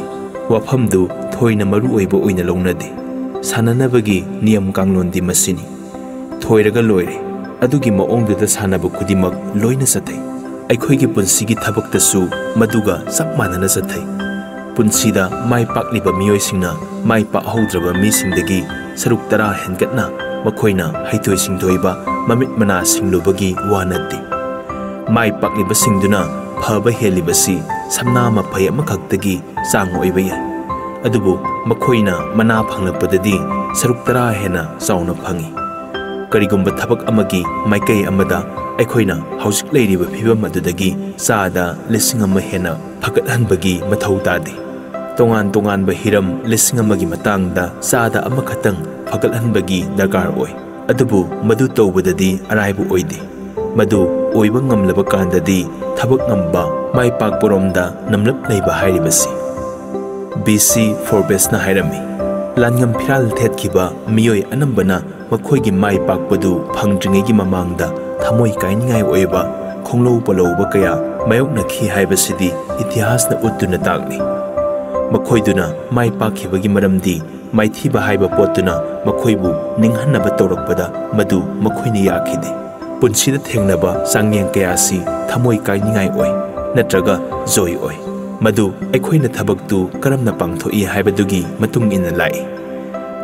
ꯋꯥꯐꯝꯗꯨ ꯊꯣꯏꯅ ꯃꯔꯨ ꯑꯣꯏꯕ ꯑꯣꯏꯅ ꯂꯧꯅꯗꯦ꯫ ꯁꯥꯟꯅꯅꯕꯒꯤ ꯅꯤꯌꯝ ꯀꯥꯡꯂꯣꯟꯗꯤ ꯃꯁꯤꯅꯤ꯫ ꯊꯣꯏꯔꯒ ꯂꯣꯏꯔꯦ꯫ ꯑꯗꯨꯒꯤ ꯃꯑꯣꯡꯗꯨꯗ ꯁꯥꯟꯅꯕ ꯈꯨꯗꯤꯡꯃꯛ ꯂꯣꯏꯅ ꯆꯠꯊꯩ꯫ ꯑꯩꯈꯣꯏꯒꯤ ꯄꯨꯟꯁꯤꯒꯤ ꯊꯕꯛꯇꯁꯨ ꯃꯗꯨꯒ ꯆꯞ ꯃꯥꯟꯅꯅ ꯆꯠꯊꯩ꯫ ꯄꯨꯟꯁꯤꯗ ꯃꯥꯏ ꯄꯥꯛꯂꯤꯕ ꯃꯤꯑꯣꯏꯁꯤꯡꯅ ꯃꯥꯏ ꯄꯥꯛꯍꯧꯗ꯭ꯔꯕ ꯃꯤꯁꯤꯡꯗꯒꯤ ꯁꯔꯨꯛ ꯇꯔꯥ ꯍꯦꯟꯒꯠꯅ ꯃꯈꯣꯏꯅ ꯍꯩꯊꯣꯏ ꯁꯤꯡꯊꯣꯏꯕ, ꯃꯃꯤꯠ ꯃꯅꯥ ꯁꯤꯡꯂꯨꯕꯒꯤ ꯋꯥ ꯅꯠꯇꯦ꯫ ꯃꯥꯏ ꯄꯥꯛꯂꯤꯕꯁꯤꯡꯗꯨꯅ ꯐꯕ ꯍꯦꯜꯂꯤꯕꯁꯤ ꯁꯝꯅꯥ ꯃꯐꯩ ꯑꯃꯈꯛꯇꯒꯤ ꯆꯥꯡ ꯑꯣꯏꯕ ꯌꯥꯏ꯫ ꯑꯗꯨꯕꯨ ꯃꯈꯣꯏꯅ ꯃꯅꯥ ꯐꯪꯂꯛꯄꯗꯗꯤ ꯁꯔꯨꯛ ꯇꯔꯥ ꯍꯦꯟꯅ ꯆꯥꯎꯅ ꯐꯪꯏ꯫ ꯀꯔꯤꯒꯨꯝꯕ ꯊꯕꯛ ꯑꯃꯒꯤ ꯃꯥꯏꯀꯩ ꯑꯃꯗ ꯑꯩꯈꯣꯏꯅ ꯍꯧꯖꯤꯛ ꯂꯩꯔꯤꯕ ꯐꯤꯚꯝ ꯑꯗꯨꯗꯒꯤ ꯆꯥꯗ ꯂꯤꯁꯤꯡ ꯑꯃ ꯍꯦꯟꯅ ꯐꯒꯠꯍꯟꯕꯒꯤ ꯃꯊꯧ ꯇꯥꯗꯦ꯫ ꯇꯣꯉꯥꯟ ꯇꯣꯉꯥꯟꯕ ꯍꯤꯔꯝ ꯂꯤꯁꯤꯡ ꯑꯃꯒꯤ ꯃꯇꯥꯡꯗ ꯆꯥꯗ ꯑꯃꯈꯛꯇꯪ ꯐꯒꯠꯍꯟꯕꯒꯤ ꯗꯔꯀꯥꯔ ꯑꯣꯏ꯫ ꯑꯗꯨꯕꯨ ꯃꯗꯨ ꯇꯧꯕꯗꯗꯤ ꯑꯔꯥꯏꯕ ꯑꯣꯏꯗꯦ꯫ ꯃꯗꯨ ꯑꯣꯏꯕ ꯉꯝꯂꯕ ꯀꯥꯟꯗꯗꯤ ꯊꯕꯛ ꯉꯝꯕ, ꯃꯥꯏ ꯄꯥꯛꯄꯔꯣꯝꯗ ꯅꯝꯂꯞ ꯂꯩꯕ ꯍꯥꯏꯔꯤꯕꯁꯤ꯫ ꯕꯤ ꯁꯤ ꯐꯣꯔꯕꯦꯁꯅ ꯍꯥꯏꯔꯝꯃꯤ, "ꯂꯥꯟꯉꯝ ꯐꯤꯔꯥꯜ ꯊꯦꯠꯈꯤꯕ ꯃꯤꯑꯣꯏ ꯑꯅꯝꯕꯅ ꯃꯈꯣꯏꯒꯤ ꯃꯥꯏ ꯄꯥꯛꯄꯗꯨ ꯐꯪꯗ꯭ꯔꯤꯉꯩꯒꯤ ꯃꯃꯥꯡꯗ ꯊꯃꯣꯏ ꯀꯥꯏꯅꯤꯡꯉꯥꯏ ꯑꯣꯏꯕ ꯈꯣꯡꯂꯧ ꯄꯣꯂꯧꯕ ꯀꯌꯥ ꯃꯥꯌꯣꯛꯅꯈꯤ ꯍꯥꯏꯕꯁꯤꯗꯤ ꯏꯇꯤꯍꯥꯁꯅ ꯎꯠꯇꯨꯅ ꯇꯥꯛꯂꯤ꯫ ꯃꯈꯣꯏꯗꯨꯅ ꯃꯥꯏ ꯄꯥꯛꯈꯤꯕꯒꯤ ꯃꯔꯝꯗꯤ ꯃꯥꯏꯊꯤꯕ ꯍꯥꯏꯕ ꯄꯣꯠꯇꯨꯅ ꯃꯈꯣꯏꯕꯨ ꯅꯤꯡꯍꯟꯅꯕ ꯇꯧꯔꯛꯄꯗ ꯃꯗꯨ ꯃꯈꯣꯏꯅ ꯌꯥꯈꯤꯗꯦ꯫ ꯄꯨꯟꯁꯤꯗ ꯊꯦꯡꯅꯕ ꯆꯥꯡꯌꯦꯡ ꯀꯌꯥꯁꯤ ꯊꯃꯣꯏ ꯀꯥꯏꯅꯤꯡꯉꯥꯏ ꯑꯣꯏ, ꯅꯠꯇ꯭ꯔꯒ ꯖꯣꯏ ꯑꯣꯏ꯫ ꯃꯗꯨ ꯑꯩꯈꯣꯏꯅ ꯊꯕꯛꯇꯨ ꯀꯔꯝꯅ ꯄꯥꯡꯊꯣꯛꯏ ꯍꯥꯏꯕꯗꯨꯒꯤ ꯃꯇꯨꯡ ꯏꯟꯅ ꯂꯥꯛꯏ꯫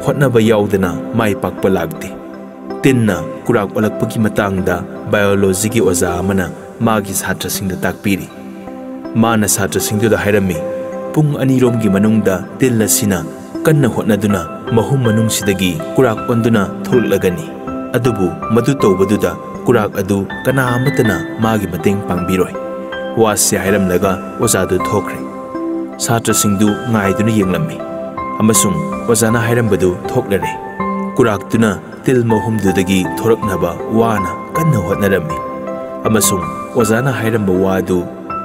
ꯍꯣꯠꯅꯕ ꯌꯥꯎꯗꯅ ꯃꯥꯏ ꯄꯥꯛꯄ ꯂꯥꯛꯇꯦ꯫" ꯇꯤꯟꯅ ꯀꯨꯔꯥꯛ ꯑꯣꯜꯂꯛꯄꯒꯤ ꯃꯇꯥꯡꯗ ꯕꯥꯏꯑꯣꯂꯣꯖꯤꯒꯤ ꯑꯣꯖꯥ ꯑꯃꯅ ꯃꯥꯒꯤ ꯁꯥꯇ꯭ꯔꯁꯤꯡꯗ ꯇꯥꯛꯄꯤꯔꯤ꯫ ꯃꯥꯅ ꯁꯥꯇ꯭ꯔꯁꯤꯡꯗꯨꯗ ꯍꯥꯏꯔꯝꯃꯤ, "ꯄꯨꯡ ꯑꯅꯤꯔꯣꯝꯒꯤ ꯃꯅꯨꯡꯗ ꯇꯤꯜ ꯑꯁꯤꯅ ꯀꯟꯅ ꯍꯣꯠꯅꯗꯨꯅ ꯃꯍꯨꯝ ꯃꯅꯨꯡꯁꯤꯗꯒꯤ ꯀꯨꯔꯥꯛ ꯑꯣꯟꯗꯨꯅ ꯊꯣꯛꯂꯛꯂꯒꯅꯤ꯫ ꯑꯗꯨꯕꯨ ꯃꯗꯨ ꯇꯧꯕꯗꯨꯗ ꯀꯨꯔꯥꯛ ꯑꯗꯨ ꯀꯅꯥ ꯑꯃꯠꯇꯅ ꯃꯥꯒꯤ ꯃꯇꯦꯡ ꯄꯥꯡꯕꯤꯔꯣꯏ꯫" ꯋꯥꯁꯤ ꯍꯥꯏꯔꯝꯂꯒ ꯑꯣꯖꯥꯗꯨ ꯊꯣꯛꯈ꯭ꯔꯦ꯫ ꯁꯥꯇ꯭ꯔꯁꯤꯡꯗꯨ ꯉꯥꯏꯗꯨꯅ ꯌꯦꯡꯂꯝꯃꯤ ꯑꯃꯁꯨꯡ ꯑꯣꯖꯥꯅ ꯍꯥꯏꯔꯝꯕꯗꯨ ꯊꯣꯛꯂꯔꯦ꯫ ꯀꯨꯔꯥꯛꯇꯨꯅ ꯇꯤꯜ ꯃꯍꯨꯝꯗꯨꯗꯒꯤ ꯊꯣꯔꯛꯅꯕ ꯋꯥꯅ ꯀꯟꯅ ꯍꯣꯠꯅꯔꯝꯃꯤ ꯑꯃꯁꯨꯡ ꯑꯣꯖꯥꯅ ꯍꯥꯏꯔꯝꯕ ꯋꯥꯗꯨ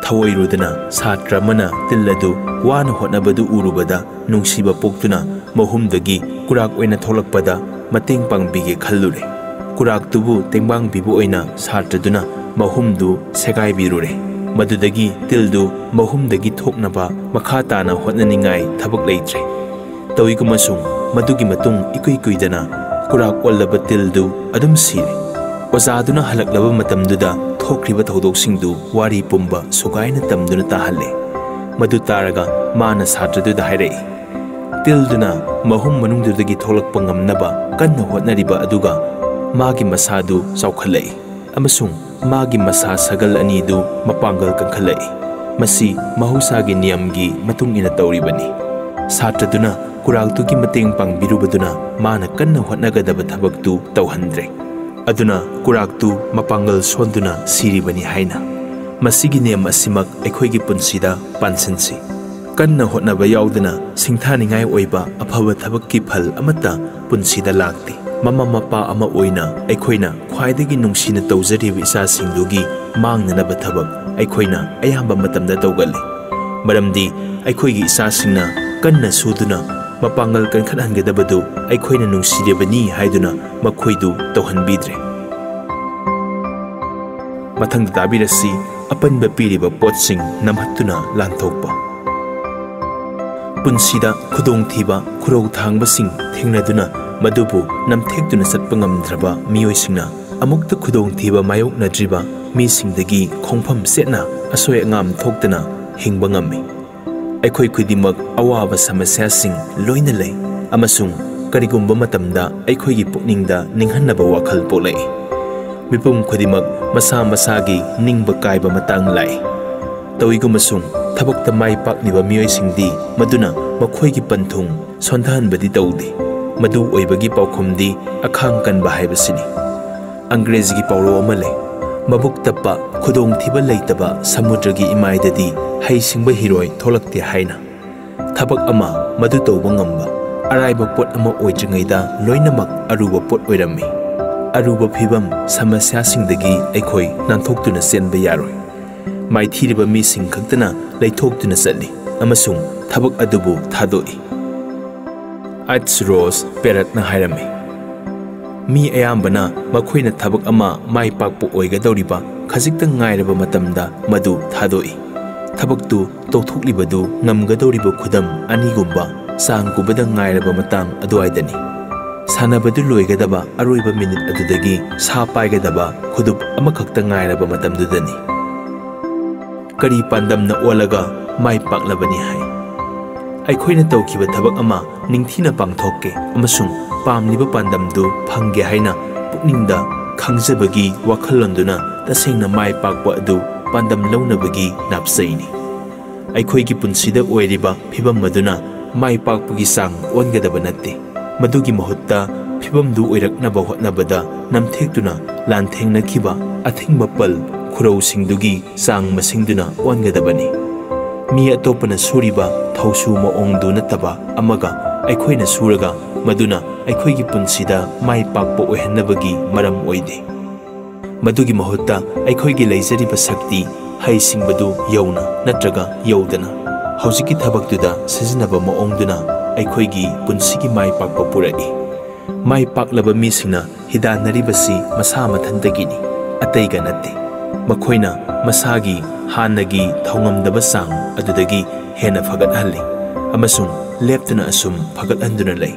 ꯊꯧꯑꯣꯏꯔꯨꯗꯅ ꯁꯥꯇ꯭ꯔ ꯑꯃꯅ ꯇꯤꯜ ꯑꯗꯨ ꯋꯥꯅ ꯍꯣꯠꯅꯕꯗꯨ ꯎꯔꯨꯕꯗ ꯅꯨꯡꯁꯤꯕ ꯄꯣꯛꯇꯨꯅ ꯃꯍꯨꯝꯗꯒꯤ ꯀꯨꯔꯥꯛ ꯑꯣꯏꯅ ꯊꯣꯛꯂꯛꯄꯗ ꯃꯇꯦꯡ ꯄꯥꯡꯕꯤꯒꯦ ꯈꯜꯂꯨꯔꯦ꯫ ꯀꯨꯔꯥꯛꯇꯨꯕꯨ ꯇꯦꯡꯕꯥꯡꯕꯤꯕ ꯑꯣꯏꯅ ꯁꯥꯇ꯭ꯔꯗꯨꯅ ꯃꯍꯨꯝꯗꯨ ꯁꯦꯒꯥꯏꯕꯤꯔꯨꯔꯦ꯫ ꯃꯗꯨꯗꯒꯤ ꯇꯤꯜꯗꯨ ꯃꯍꯨꯝꯗꯒꯤ ꯊꯣꯛꯅꯕ ꯃꯈꯥ ꯇꯥꯅ ꯍꯣꯠꯅꯅꯤꯡꯉꯥꯏ ꯊꯕꯛ ꯂꯩꯇ꯭ꯔꯦ꯫ ꯇꯧꯏꯒꯨꯝꯕꯁꯨꯡ ꯃꯗꯨꯒꯤ ꯃꯇꯨꯡ ꯏꯀꯨꯏ ꯀꯨꯏꯗꯅ ꯀꯨꯔꯥꯛ ꯑꯣꯜꯂꯕ ꯇꯤꯜꯗꯨ ꯑꯗꯨꯝ ꯁꯤꯔꯦ꯫ ꯑꯣꯖꯥꯗꯨꯅ ꯍꯜꯂꯛꯂꯕ ꯃꯇꯝꯗꯨꯗ ꯊꯣꯛꯈ꯭ꯔꯤꯕ ꯊꯧꯗꯣꯛꯁꯤꯡꯗꯨ ꯋꯥꯔꯤ ꯄꯨꯝꯕ ꯁꯨꯒꯥꯏꯅ ꯇꯝꯗꯨꯅ ꯇꯥꯍꯜꯂꯦ꯫ ꯃꯗꯨ ꯇꯥꯔꯒ ꯃꯥꯅ ꯁꯥꯇ꯭ꯔꯗꯨꯗ ꯍꯥꯏꯔꯛꯏ, "ꯇꯤꯜꯗꯨꯅ ꯃꯍꯨꯝ ꯃꯅꯨꯡꯗꯨꯗꯒꯤ ꯊꯣꯛꯂꯛꯄ ꯉꯝꯅꯕ ꯀꯟꯅ ꯍꯣꯠꯅꯔꯤꯕ ꯑꯗꯨꯒ ꯃꯥꯒꯤ ꯃꯁꯥꯗꯨ ꯆꯥꯎꯈꯠꯂꯛꯏ ꯑꯃꯁꯨꯡ ꯃꯥꯒꯤ ꯃꯁꯥ ꯁꯒꯜ ꯑꯅꯤꯗꯨ ꯃꯄꯥꯡꯒꯜ ꯀꯟꯈꯠꯂꯛꯏ꯫ ꯃꯁꯤ ꯃꯍꯧꯁꯥꯒꯤ ꯅꯤꯌꯝꯒꯤ ꯃꯇꯨꯡ ꯏꯟꯅ ꯇꯧꯔꯤꯕꯅꯤ꯫ ꯁꯥꯇ꯭ꯔꯗꯨꯅ ꯈꯨꯔꯥꯛꯇꯨꯒꯤ ꯃꯇꯦꯡ ꯄꯥꯡꯕꯤꯔꯨꯕꯗꯨꯅ ꯃꯥꯅ ꯀꯟꯅ ꯍꯣꯠꯅꯒꯗꯕ ꯊꯕꯛꯇꯨ ꯇꯧꯍꯟꯗ꯭ꯔꯦ꯫ ꯑꯗꯨꯅ ꯈꯨꯔꯥꯛꯇꯨ ꯃꯄꯥꯡꯒꯜ ꯁꯣꯟꯗꯨꯅ ꯁꯤꯔꯤꯕꯅꯤ ꯍꯥꯏꯅ꯫ ꯃꯁꯤꯒꯤ ꯅꯤꯌꯝ ꯑꯁꯤꯃꯛ ꯑꯩꯈꯣꯏꯒꯤ ꯄꯨꯟꯁꯤꯗ ꯄꯥꯟꯁꯤꯟꯁꯤ꯫ ꯀꯟꯅ ꯍꯣꯠꯅꯕ ꯌꯥꯎꯗꯅ ꯁꯤꯡꯊꯥꯅꯤꯡꯉꯥꯏ ꯑꯣꯏꯕ ꯑꯐꯕ ꯊꯕꯛꯀꯤ ꯐꯜ ꯑꯃꯠꯇ ꯄꯨꯟꯁꯤꯗ ꯂꯥꯛꯇꯦ꯫ ꯃꯃꯥ ꯃꯄꯥ ꯑꯃ ꯑꯣꯏꯅ ꯑꯩꯈꯣꯏꯅ ꯈ꯭ꯋꯥꯏꯗꯒꯤ ꯅꯨꯡꯁꯤꯅ ꯇꯧꯖꯔꯤꯕ ꯏꯆꯥꯁꯤꯡꯗꯨꯒꯤ ꯃꯥꯡꯅꯅꯕ ꯊꯕꯛ ꯑꯩꯈꯣꯏꯅ ꯑꯌꯥꯝꯕ ꯃꯇꯝꯗ ꯇꯧꯒꯜꯂꯤ꯫ ꯃꯔꯝꯗꯤ ꯑꯩꯈꯣꯏꯒꯤ ꯏꯆꯥꯁꯤꯡꯅ ꯀꯟꯅ ꯁꯨꯗꯨꯅ ꯃꯄꯥꯡꯒꯜ ꯀꯟꯈꯠꯍꯟꯒꯗꯕꯗꯨ ꯑꯩꯈꯣꯏꯅ ꯅꯨꯡꯁꯤꯔꯤꯕꯅꯤ ꯍꯥꯏꯗꯨꯅ ꯃꯈꯣꯏꯗꯨ ꯇꯧꯍꯟꯕꯤꯗ꯭ꯔꯦ꯫ ꯃꯊꯪꯗ ꯇꯥꯕꯤꯔꯁꯤ, ꯑꯄꯟꯕ ꯄꯤꯔꯤꯕ ꯄꯣꯠꯁꯤꯡ ꯅꯝꯍꯠꯇꯨꯅ ꯂꯥꯟꯊꯣꯛꯄ꯫ ꯄꯨꯟꯁꯤꯗ ꯈꯨꯗꯣꯡꯊꯤꯕ, ꯈꯨꯔꯧ ꯊꯥꯡꯕꯁꯤꯡ ꯊꯦꯡꯅꯗꯨꯅ ꯃꯗꯨꯕꯨ ꯅꯝꯊꯦꯛꯇꯨꯅ ꯆꯠꯄ ꯉꯝꯗ꯭ꯔꯕ ꯃꯤꯑꯣꯏꯁꯤꯡꯅ ꯑꯃꯨꯛꯇ ꯈꯨꯗꯣꯡꯊꯤꯕ ꯃꯥꯌꯣꯛꯅꯗ꯭ꯔꯤꯕ ꯃꯤꯁꯤꯡꯗꯒꯤ ꯈꯣꯡꯐꯝ ꯆꯦꯠꯅ ꯑꯁꯣꯏ ꯑꯉꯥꯝ ꯊꯣꯛꯇꯅ ꯍꯤꯡꯕ ꯉꯝꯃꯤ꯫ ꯑꯩꯈꯣꯏ ꯈꯨꯗꯤꯡꯃꯛ ꯑꯋꯥꯕ ꯁꯃꯁ꯭ꯌꯥꯁꯤꯡ ꯂꯣꯏꯅ ꯂꯩ, ꯑꯃꯁꯨꯡ ꯀꯔꯤꯒꯨꯝꯕ ꯃꯇꯝꯗ ꯑꯩꯈꯣꯏꯒꯤ ꯄꯨꯛꯅꯤꯡꯗ ꯅꯤꯡꯍꯟꯅꯕ ꯋꯥꯈꯜ ꯄꯣꯛꯂꯛꯏ꯫ ꯃꯤꯄꯨꯝ ꯈꯨꯗꯤꯡꯃꯛ ꯃꯁꯥ ꯃꯁꯥꯒꯤ ꯅꯤꯡꯕ ꯀꯥꯏꯕ ꯃꯇꯥꯡ ꯂꯥꯛꯏ꯫ ꯇꯧꯏꯒꯨꯝꯕꯁꯨꯡ ꯊꯕꯛꯇ ꯃꯥꯏ ꯄꯥꯛꯂꯤꯕ ꯃꯤꯑꯣꯏꯁꯤꯡꯗꯤ ꯃꯗꯨꯅ ꯃꯈꯣꯏꯒꯤ ꯄꯟꯊꯨꯡ ꯁꯣꯟꯊꯍꯟꯕꯗꯤ ꯇꯧꯗꯦ꯫ ꯃꯗꯨ ꯑꯣꯏꯕꯒꯤ ꯄꯥꯎꯈꯨꯝꯗꯤ ꯑꯈꯥꯡ ꯀꯟꯕ ꯍꯥꯏꯕꯁꯤꯅꯤ꯫ ꯑꯪꯒ꯭ꯔꯦꯖꯤꯒꯤ ꯄꯥꯎꯔꯧ ꯑꯃ ꯂꯩ, "ꯃꯕꯨꯛ ꯇꯞꯄ, ꯈꯨꯗꯣꯡꯊꯤꯕ ꯂꯩꯇꯕ ꯁꯃꯨꯗ꯭ꯔꯒꯤ ꯏꯃꯥꯏꯗꯗꯤ ꯍꯩ ꯁꯤꯡꯕ ꯍꯤꯔꯣꯏ ꯊꯣꯛꯂꯛꯇꯦ" ꯍꯥꯏꯅ꯫ ꯊꯕꯛ ꯑꯃ ꯃꯗꯨ ꯇꯧꯕ ꯉꯝꯕ ꯑꯔꯥꯏꯕ ꯄꯣꯠ ꯑꯃ ꯑꯣꯏꯗ꯭ꯔꯤꯉꯩꯗ ꯂꯣꯏꯅꯃꯛ ꯑꯔꯨꯕ ꯄꯣꯠ ꯑꯣꯏꯔꯝꯃꯤ꯫ ꯑꯔꯨꯕ ꯐꯤꯚꯝ, ꯁꯃꯁ꯭ꯌꯥꯁꯤꯡꯗꯒꯤ ꯑꯩꯈꯣꯏ ꯅꯥꯟꯊꯣꯛꯇꯨꯅ ꯆꯦꯟꯕ ꯌꯥꯔꯣꯏ꯫ ꯃꯥꯏꯊꯤꯔꯕ ꯃꯤꯁꯤꯡ ꯈꯛꯇꯅ ꯂꯩꯊꯣꯛꯇꯨꯅ ꯆꯠꯂꯤ ꯑꯃꯁꯨꯡ ꯊꯕꯛ ꯑꯗꯨꯕꯨ ꯊꯥꯗꯣꯛꯏ꯫ ꯑꯥꯏꯠꯁ ꯔꯣꯁ ꯄꯦꯔꯠꯅ ꯍꯥꯏꯔꯝꯃꯤ, "ꯃꯤ ꯑꯌꯥꯝꯕꯅ ꯃꯈꯣꯏꯅ ꯊꯕꯛ ꯑꯃ ꯃꯥꯏ ꯄꯥꯛꯄ ꯑꯣꯏꯒꯗꯧꯔꯤꯕ ꯈꯖꯤꯛꯇꯪ ꯉꯥꯏꯔꯕ ꯃꯇꯝꯗ ꯃꯗꯨ ꯊꯥꯗꯣꯛꯏ꯫ ꯊꯕꯛꯇꯨ ꯇꯧꯊꯣꯛꯂꯤꯕꯗꯨ ꯉꯝꯒꯗꯧꯔꯤꯕ ꯈꯨꯗꯝ ꯑꯅꯤꯒꯨꯝꯕ ꯆꯥꯡ ꯀꯨꯕꯗ ꯉꯥꯏꯔꯕ ꯃꯇꯥꯡ ꯑꯗꯨꯋꯥꯏꯗꯅꯤ꯫ ꯁꯥꯟꯅꯕꯗꯨ ꯂꯣꯏꯒꯗꯕ ꯑꯔꯣꯏꯕ ꯃꯤꯅꯤꯠ ꯑꯗꯨꯗꯒꯤ ꯁꯥ ꯄꯥꯏꯒꯗꯕ ꯈꯨꯗꯨꯞ ꯑꯃꯈꯛꯇ ꯉꯥꯏꯔꯕ ꯃꯇꯝꯗꯨꯗꯅꯤ꯫ ꯀꯔꯤ ꯄꯥꯟꯗꯝꯅ ꯑꯣꯜꯂꯒ ꯃꯥꯏ ꯄꯥꯛꯂꯕꯅꯤ ꯍꯥꯏ? ꯑꯩꯈꯣꯏꯅ ꯇꯧꯈꯤꯕ ꯊꯕꯛ ꯑꯃ ꯅꯤꯡꯊꯤꯅ ꯄꯥꯡꯊꯣꯛꯀꯦ ꯑꯃꯁꯨꯡ ꯄꯥꯝꯂꯤꯕ ꯄꯥꯟꯗꯝꯗꯨ ꯐꯪꯒꯦ ꯍꯥꯏꯅ ꯄꯨꯛꯅꯤꯡꯗ ꯈꯪꯖꯕꯒꯤ ꯋꯥꯈꯜꯂꯣꯟꯗꯨꯅ ꯇꯁꯦꯡꯅ ꯃꯥꯏ ꯄꯥꯛꯄ ꯑꯗꯨ ꯄꯥꯟꯗꯝ ꯂꯧꯅꯕꯒꯤ ꯅꯥꯞꯆꯩꯅꯤ꯫ ꯑꯩꯈꯣꯏꯒꯤ ꯄꯨꯟꯁꯤꯗ ꯑꯣꯏꯔꯤꯕ ꯐꯤꯚꯝ ꯑꯗꯨꯅ ꯃꯥꯏ ꯄꯥꯛꯄꯒꯤ ꯆꯥꯡ ꯑꯣꯟꯒꯗꯕ ꯅꯠꯇꯦ꯫ ꯃꯗꯨꯒꯤ ꯃꯍꯨꯠꯇ ꯐꯤꯚꯝꯗꯨ ꯑꯣꯏꯔꯛꯅꯕ ꯍꯣꯠꯅꯕꯗ ꯅꯝꯊꯦꯛꯇꯨꯅ ꯂꯥꯟꯊꯦꯡꯅꯈꯤꯕ ꯑꯊꯤꯡꯕ ꯄꯜ ꯈꯨꯔꯧꯁꯤꯡꯗꯨꯒꯤ ꯆꯥꯡ ꯃꯁꯤꯡꯗꯨꯅ ꯑꯣꯟꯒꯗꯕꯅꯤ꯫ ꯃꯤ ꯑꯇꯣꯞꯄꯅ ꯁꯨꯔꯤꯕ ꯊꯧꯁꯨ ꯃꯑꯣꯡꯗꯨ ꯅꯠꯇꯕ ꯑꯃꯒ ꯑꯩꯈꯣꯏꯅ ꯁꯨꯔꯒ ꯃꯗꯨꯅ ꯑꯩꯈꯣꯏꯒꯤ ꯄꯨꯟꯁꯤꯗ ꯃꯥꯏ ꯄꯥꯛꯄ ꯑꯣꯏꯍꯟꯅꯕꯒꯤ ꯃꯔꯝ ꯑꯣꯏꯗꯦ꯫ ꯃꯗꯨꯒꯤ ꯃꯍꯨꯠꯇ ꯑꯩꯈꯣꯏꯒꯤ ꯂꯩꯖꯔꯤꯕ ꯁꯛꯇꯤ ꯍꯩꯁꯤꯡꯕꯗꯨ ꯌꯧꯅ ꯅꯠꯇ꯭ꯔꯒ ꯌꯧꯗꯅ ꯍꯧꯖꯤꯛꯀꯤ ꯊꯕꯛꯇꯨꯗ ꯁꯤꯖꯤꯟꯅꯕ ꯃꯑꯣꯡꯗꯨꯅ ꯑꯩꯈꯣꯏꯒꯤ ꯄꯨꯟꯁꯤꯒꯤ ꯃꯥꯏ ꯄꯥꯛꯄ ꯄꯨꯔꯛꯏ꯫ ꯃꯥꯏ ꯄꯥꯛꯂꯕ ꯃꯤꯁꯤꯡꯅ ꯍꯤꯗꯥꯟꯅꯔꯤꯕꯁꯤ ꯃꯁꯥ ꯃꯊꯟꯇꯒꯤꯅꯤ, ꯑꯇꯩꯒ ꯅꯠꯇꯦ꯫ ꯃꯈꯣꯏꯅ ꯃꯁꯥꯒꯤ ꯍꯥꯟꯅꯒꯤ ꯊꯧꯉꯝꯗꯕ ꯆꯥꯡ ꯑꯗꯨꯗꯒꯤ ꯍꯦꯟꯅ ꯐꯒꯠꯍꯜꯂꯤ ꯑꯃꯁꯨꯡ ꯂꯦꯞꯇꯅ ꯑꯁꯨꯝ ꯐꯒꯠꯍꯟꯗꯨꯅ ꯂꯩ꯫